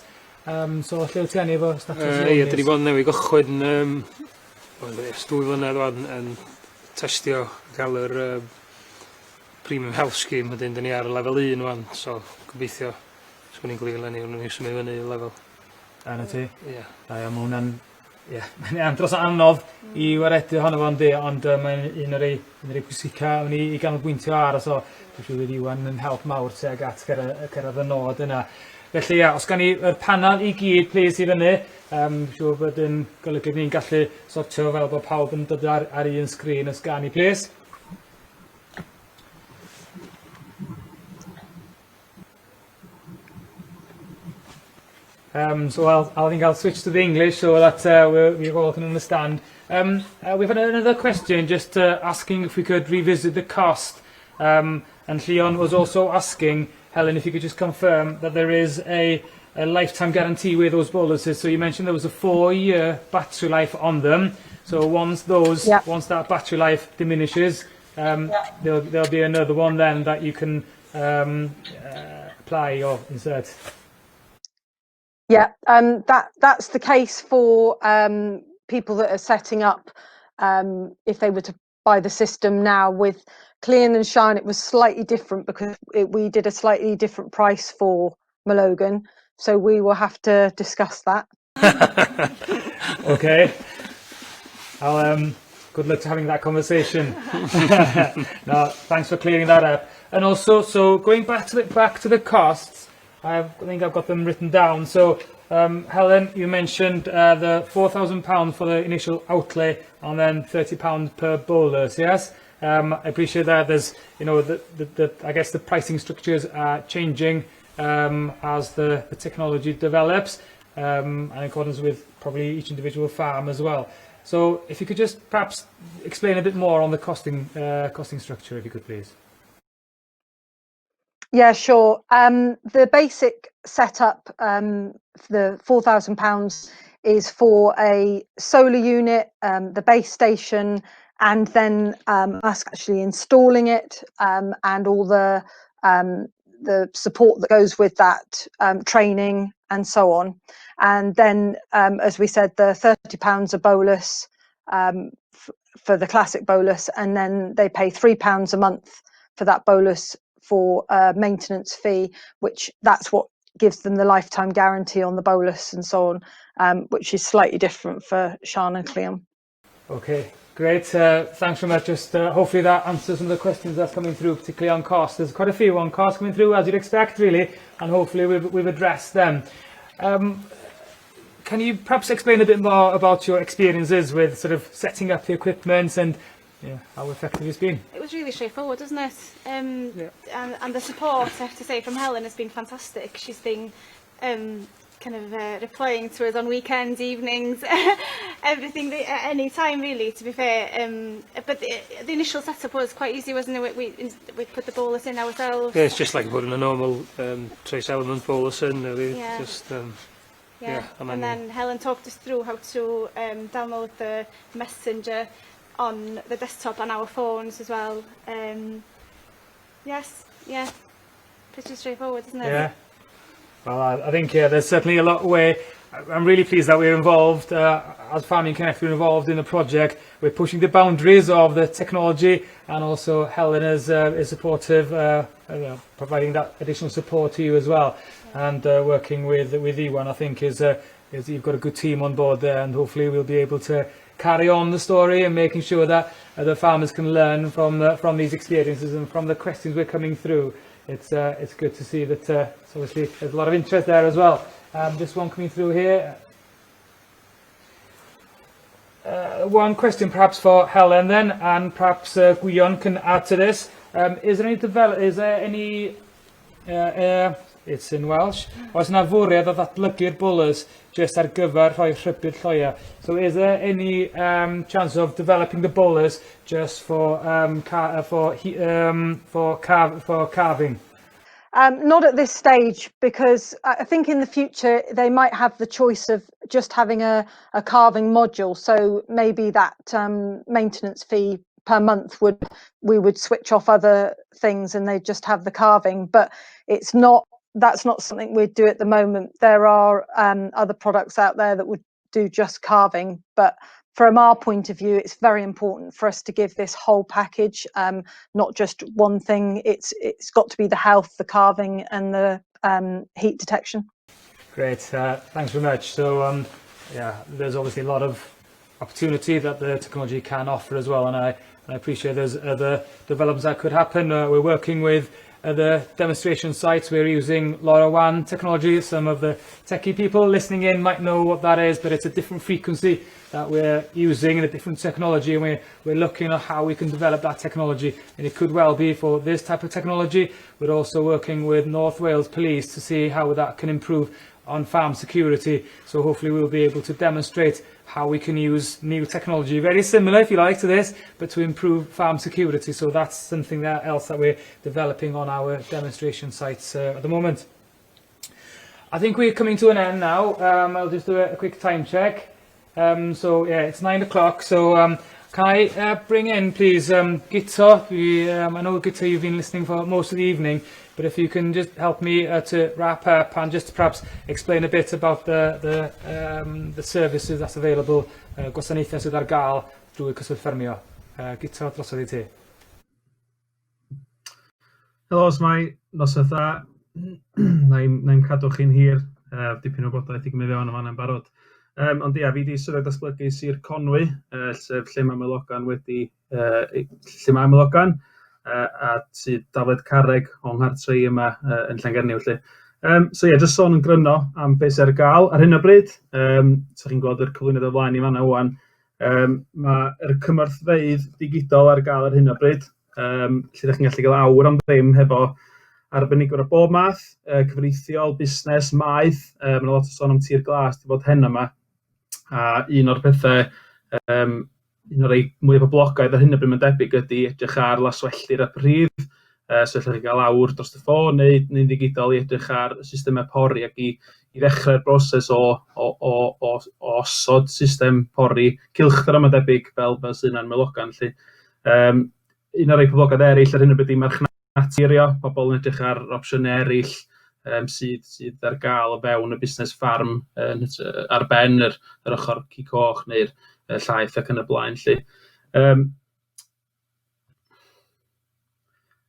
[SPEAKER 1] Um, so lle wyt ti anu efo statws Ionis?
[SPEAKER 3] Ie, dyn ni bod newydd gychwyn, um, wel, ers 2 flynedd wan, yn testio gael yr Premium Health Scheme, wedyn dyn ni ar lefel 1 wan, so gobeithio, sgwn i'n glir leni, wnawn ni symud fyny i lefel.
[SPEAKER 1] Da 'na ti.
[SPEAKER 3] Ie.
[SPEAKER 1] Da iawn ma' hwnna'n ie mae'n andros o anodd i waredu ohono fo yndi ond yy mae'n un o'r rei un o'r rei pwysica o'n i i ganolbwyntio ar so dwi siŵr fydd Iwan yn help mawr tuag at gyrra- yy cyrradd y nod yna. Felly ia os gawn ni yr panel i gyd plîs i fyny yym siŵr bod 'yn golygydd ni'n gallu sortio fel bod pawb yn dod ar ar un sgrin os gawn ni plîs. So I'll, I think I'll switch to the English so that we all can understand. We've had another question just asking if we could revisit the cost. And Leon was also asking, Helen, if you could just confirm that there is a lifetime guarantee with those boluses. So you mentioned there was a 4-year battery life on them. So once those-
[SPEAKER 5] Yeah.
[SPEAKER 1] Once that battery life diminishes, there'll be another one then that you can apply or insert.
[SPEAKER 5] Yeah, that's the case for people that are setting up, if they were to buy the system now. With Clean and Shine, it was slightly different because we did a slightly different price for Moelogan, so we will have to discuss that.
[SPEAKER 1] Okay. I'll good luck to having that conversation. No, thanks for clearing that up. And also, so going back to the costs, I think I've got them written down. So, Helen, you mentioned the 4,000 pounds for the initial outlay and then 30 pounds per bolus, yes? I appreciate that there's, you know, the I guess the pricing structures are changing as the technology develops, and in accordance with probably each individual farm as well. So if you could just perhaps explain a bit more on the costing structure, if you could, please.
[SPEAKER 5] Yeah, sure. The basic setup, the 4,000 pounds is for a solar unit, the base station, and then us actually installing it, and all the support that goes with that, training and so on. And then, as we said, the 30 pounds a bolus, for the classic bolus, and then they pay 3 pounds a month for that bolus for a maintenance fee, which that's what gives them the lifetime guarantee on the bolus and so on, which is slightly different for Sian and Llion.
[SPEAKER 1] Okay, great. Thanks very much. Just hopefully that answers some of the questions that's coming through, particularly on cost. There's quite a few on cost coming through, as you'd expect, really, and hopefully we've addressed them. Can you perhaps explain a bit more about your experiences with sort of setting up the equipment and how effective it's been?
[SPEAKER 2] It was really straightforward, wasn't it?
[SPEAKER 1] Yeah.
[SPEAKER 2] And the support, I have to say, from Helen has been fantastic. She's been kind of replying to us on weekends, evenings, everything, at any time really, to be fair. But the initial setup was quite easy, wasn't it? We put the bolus in ourselves.
[SPEAKER 3] Yeah, it's just like putting a normal trace element bolus in, really. Just, yeah, and
[SPEAKER 2] And then Helen talked us through how to download the messenger on the desktop and our phones as well. Yes, yeah, pretty straightforward, isn't it?
[SPEAKER 1] Yeah. Well, I think, yeah, there's certainly a lot where I'm really pleased that we're involved, as Farming Connect, we're involved in the project. We're pushing the boundaries of the technology, and also Helen is supportive, providing that additional support to you as well. And working with Iwan, I think, is you've got a good team on board there, and hopefully we'll be able to carry on the story and making sure that the farmers can learn from these experiences and from the questions we're coming through. It's good to see that it's obviously there's a lot of interest there as well. This one coming through here. One question perhaps for Helen then, and perhaps Gwion can add to this. Is there any develop? Is there any? It's in Welsh. Oes yna fwriad o ddatblygu'r bolus just ar gyfer rhoi rhybudd lloia? So is there any chance of developing the bolus just for calving?
[SPEAKER 5] Not at this stage, because I think in the future they might have the choice of just having a calving module. So maybe that maintenance fee per month would we would switch off other things and they'd just have the calving. But it's not that's not something we'd do at the moment. There are other products out there that would do just calving, but from our point of view, it's very important for us to give this whole package, not just one thing. It's got to be the health, the calving, and the heat detection.
[SPEAKER 1] Great, thanks very much. So yeah, there's obviously a lot of opportunity that the technology can offer as well, and I appreciate there's other developments that could happen. We're working with other demonstration sites. We're using LoRaWAN technology. Some of the techie people listening in might know what that is, but it's a different frequency that we're using and a different technology, and we're looking at how we can develop that technology. And it could well be for this type of technology. We're also working with North Wales Police to see how that can improve on farm security. So hopefully we'll be able to demonstrate how we can use new technology, very similar, if you like, to this, but to improve farm security. So that's something else that we're developing on our demonstration sites at the moment. I think we're coming to an end now. I'll just do a quick time check. So yeah, it's 9 o'clock. So can I bring in, please, Guto? I know, Guto, you've been listening for most of the evening, but if you can just help me to wrap up and just perhaps explain a bit about the services that's available, gwasanaethau sydd ar gael drwy Cyswllt Ffermio. Guto, drosodd i ti.
[SPEAKER 8] Helo, s'mae, noswaith dda. Na i'm cadw chi'n hir, dipyn o wybodaeth i gymryd fewn yn fanna'n barod. Ond ia, fi di swyddog datblygu Sir Conwy, sef lle mae Moelogan wedi, lle mae Moelogan, a sydd dafled carreg o'n nghartre i yma yn Llangernyw 'lly. So ie, yeah, just sôn yn gryno am beth sydd ar gael ar hyn o bryd. So chi'n gweld yr cyflwyniad o flaen i fanna ŵan. Mae'r cymorthfeydd digidol ar gael ar hyn o bryd, lle ydych chi'n gallu gael awr am ddim hefo arbenigwr o bob math, cyfreithiol, busnes, maeth. Mae 'na lot o sôn am tir glas 'di bod heno 'ma, a un o'r pethau, un o'r rei mwy poblogaidd ar hyn o bryd mae'n debyg ydy edrych ar laswelltir a pridd. So allwch chi gael awr dros y ffôn neu'n ddigidol i edrych ar systemau pori ac i ddechrau'r broses o osod system pori cylchdro mae'n debyg fel sydd yna'n Moelogan 'lly. Un o'r rei poblogaidd eraill ar hyn o bryd ydy marchnata, pobl yn edrych ar opsiynau eraill sydd ar gael o fewn y busnes ffarm ar ben yr ochr cig coch neu'r llaeth ac yn y blaen 'lly.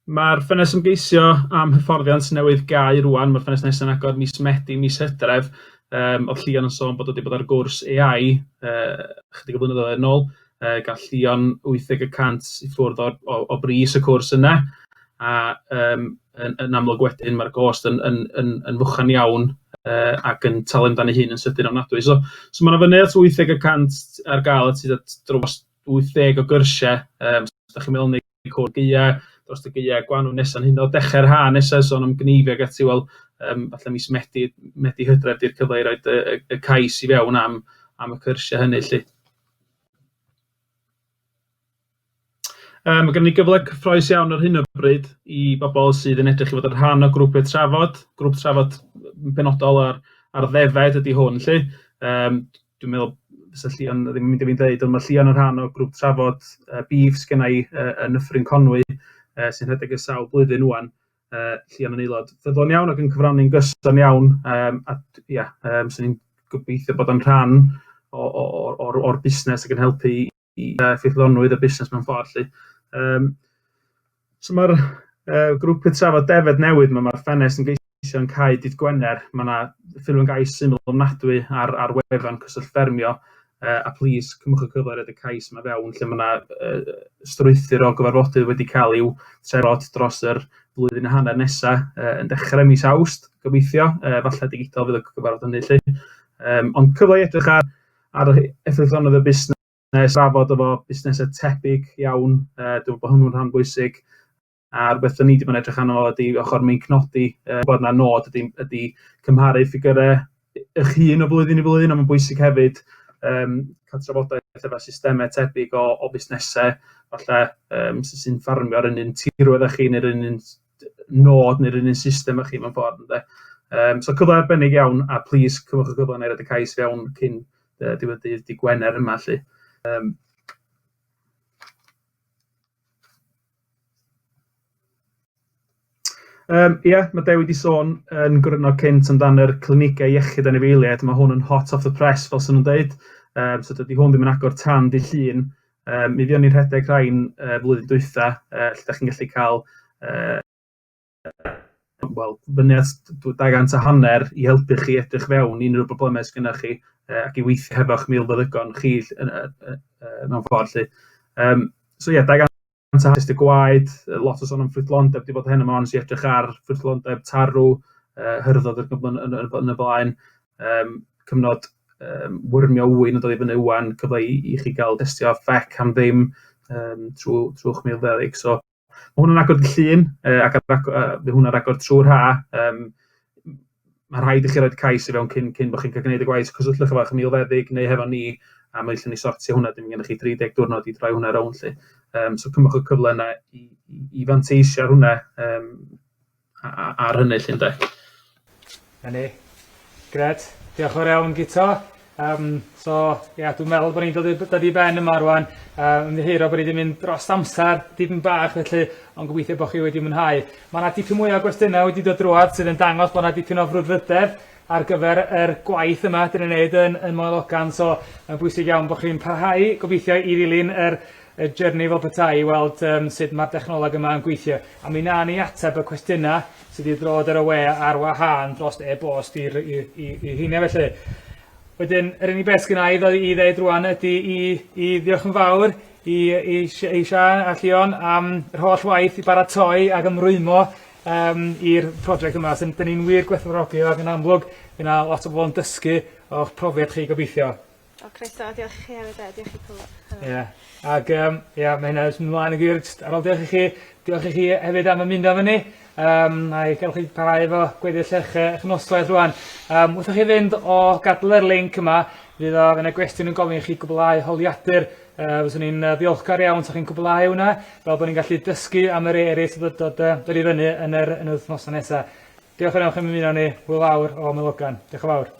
[SPEAKER 8] Mae'r ffenest ymgeisio am hyfforddiant newydd gau rŵan, mae'r ffenest nesaf yn agor mis Medi, mis Hydref. Oedd Llion yn sôn bod o wedi bod ar gwrs AI chydig o blynyddoedd yn ôl. Gall Llion 80% i ffwrdd o, o, o bris y cwrs yna, a um, yn, yn amlwg wedyn mae'r gost yn, yn, yn, yn fwchan iawn ac yn talu amdano hun yn sydyn ofnadwy. So, so mae yna fyny at 80% ar gael at at dros 80 o gyrsiau. Os ydych chi'n meddwl wneud cwr gaea, dros y gaea, gwanwyn nesaf yn hyn o dechrau'r ha nesaf, sôn am gneifio ac ati, wel, falle mis Medi, Medi Hydref di'r cyfle i roed y, y, y cais i fewn am, am y cyrsiau hynny 'lly. Mae gennym ni gyfle cyffrous iawn ar hyn o bryd i bobl sydd yn edrych i fod yn rhan o grwpiau trafod. Grŵp trafod yn benodol ar, ar ddefed ydy hwn 'lly. Dwi'n meddwl fysa Llion ddim yn mynd i fi'n dweud, ond mae Llion yn rhan o grŵp trafod beef sgenna i yn Nyffryn Conwy, sy'n rhedeg ers sawl blwyddyn ŵan. Llion yn aelod ffyddlon iawn ac yn cyfrannu'n gyson iawn, a ia, 'swn i'n gobeithio bod o'n rhan o, o, o'r, o'r busnes ac yn helpu i effeithlonrwydd y busnes mewn ffordd 'lly. So mae'r grŵp trafod defed newydd 'ma, mae'r ffenest yn geisio'n cau dydd Gwener, mae 'na ffurflen gais syml ofnadwy ar, ar wefan Cyswllt Ffermio, a plîs cymwch y cyfle i roid y cais 'ma fewn lle mae 'na strwythur o gyfarfodydd wedi cael i'w trafod dros yr flwyddyn a hanner nesa, yn dechrau mis Awst, gobeithio, falle digidol fydd y cyfarfod hynny 'lly. Ond cyfle i edrych ar, ar effeithlonrwydd y busnes, trafod efo busnesau tebyg iawn, dwi'n meddwl bod hwnnw'n rhan bwysig. A rywbeth 'dan ni 'di bod yn edrych arno fo ydy ochr meincnodi, bod 'na nod ydy ydy cymharu ffigyrau eich hun o flwyddyn i flwyddyn, ond mae'n bwysig hefyd cael trafodaeth efo systemau tebyg o o fusnesau falle sy'n ffarmio ar yr un tirwedd â chi neu'r un un nod neu'r un un system â chi mewn ffordd ynde. So cyfle arbennig iawn a plis cymwch y cyfle yna i roid y cais fewn cyn diwedd dydd dydd Gwener yma 'lly. Ie, mae Dewi 'di sôn yn gryno cynt amdan yr clinigau iechyd anifeiliaid. Mae hwn yn hot off the press, fel 'sen nhw'n deud. So dydy hwn ddim yn agor tan dydd Llun. Mi fuon ni'n rhedeg rhain flwyddyn dwytha, lle dach chi'n gallu cael wel, fyny at 250 i helpu chi edrych fewn i unrhyw broblemau sgynnoch chi ac i weithio hefo'ch milfeddygon chi mewn ffordd 'lly. So ie, 200 a testio gwaed, lot o sôn am ffrwythlondeb 'di bod heno 'ma, wnes i edrych ar ffrwythlondeb tarw, hyrddod ac yn yn yn y blaen, cyfnod wyrmio ŵyn yn dod i fyny ŵan, cyfle i chi gael testio FEC am ddim trwy'ch milfeddyg. So Ma' hwn yn agor dydd Llun ac ar ag- fydd hwn ar agor trwy'r ha. Ma' rhaid i chi roid cais i fewn cyn cyn bo' chi'n cael gwneud y gwaith. Cysylltwch efo eich milfeddyg neu hefo ni a mi allwn ni sortio hwnna. Dim gennych chi 30 diwrnod i droi hwnna rownd 'lly. So cymwch y cyfle yna i i i fanteisio ar hwnna ar hynny 'lly ynde.
[SPEAKER 1] 'Na ni. Grêt. Diolch yn fawr iawn Guto. Um, so, ia, yeah, dwi'n meddwl bod ni'n dod i, dod i ben yma rwan. Ymddiheuro bod ni wedi mynd dros amser dipyn bach felly, ond gobeithio bod chi wedi mwynhau. Mae yna dipyn mwy o gwestiynau wedi dod drwodd sydd yn dangos bod yna dipyn o frwdfrydedd ar gyfer yr gwaith yma dyn ni'n neud yn, yn Moel Ogam. So, mae'n bwysig iawn bod chi'n parhau gobeithio i ddilyn yr y journey fel petai i weld um, sut mae'r dechnoleg yma yn gweithio. A mi na ni ateb y cwestiynau sydd wedi dod ar y we ar wahân dros e-bost i'r i, i, i rheina felly. Wedyn, yr unig beth sgynna i i ddeud rwan ydy i, i ddiolch yn fawr i, i, i Sian a Llion am yr holl waith i baratoi ac ymrwymo um, i'r prosiect yma. Sy'n, dyn ni'n wir gwerthfawrogi ac yn amlwg, fydd yna lot o bobl yn dysgu o'ch profiad chi gobeithio.
[SPEAKER 2] O croeso, diolch i chi hefyd e, diolch i pawb.
[SPEAKER 1] Ie, ag yym ia ma' hynna jyst mynd mlaen yn glir jyst ar ôl diolch i chi, diolch i chi hefyd am ymuno efo ni. Yym a i gael chi parhau efo gweddill eich yy eich noswaith rŵan. Yym wrth i chi fynd o gadl yr linc yma, fydd o fydd 'na gwestiwn yn gofyn i chi gwblhau holiadur. Yy fyswn i'n yy ddiolchgar iawn 'sa chi'n cwblhau hwnna, fel bod ni'n gallu dysgu am yr eryll sydd yn dod yy dod i fyny yn yr yn yr wythnosa nesa. Diolch yn fawr am ymuno â ni. Hwyl fawr o Moel Ogan. Diolch yn fawr.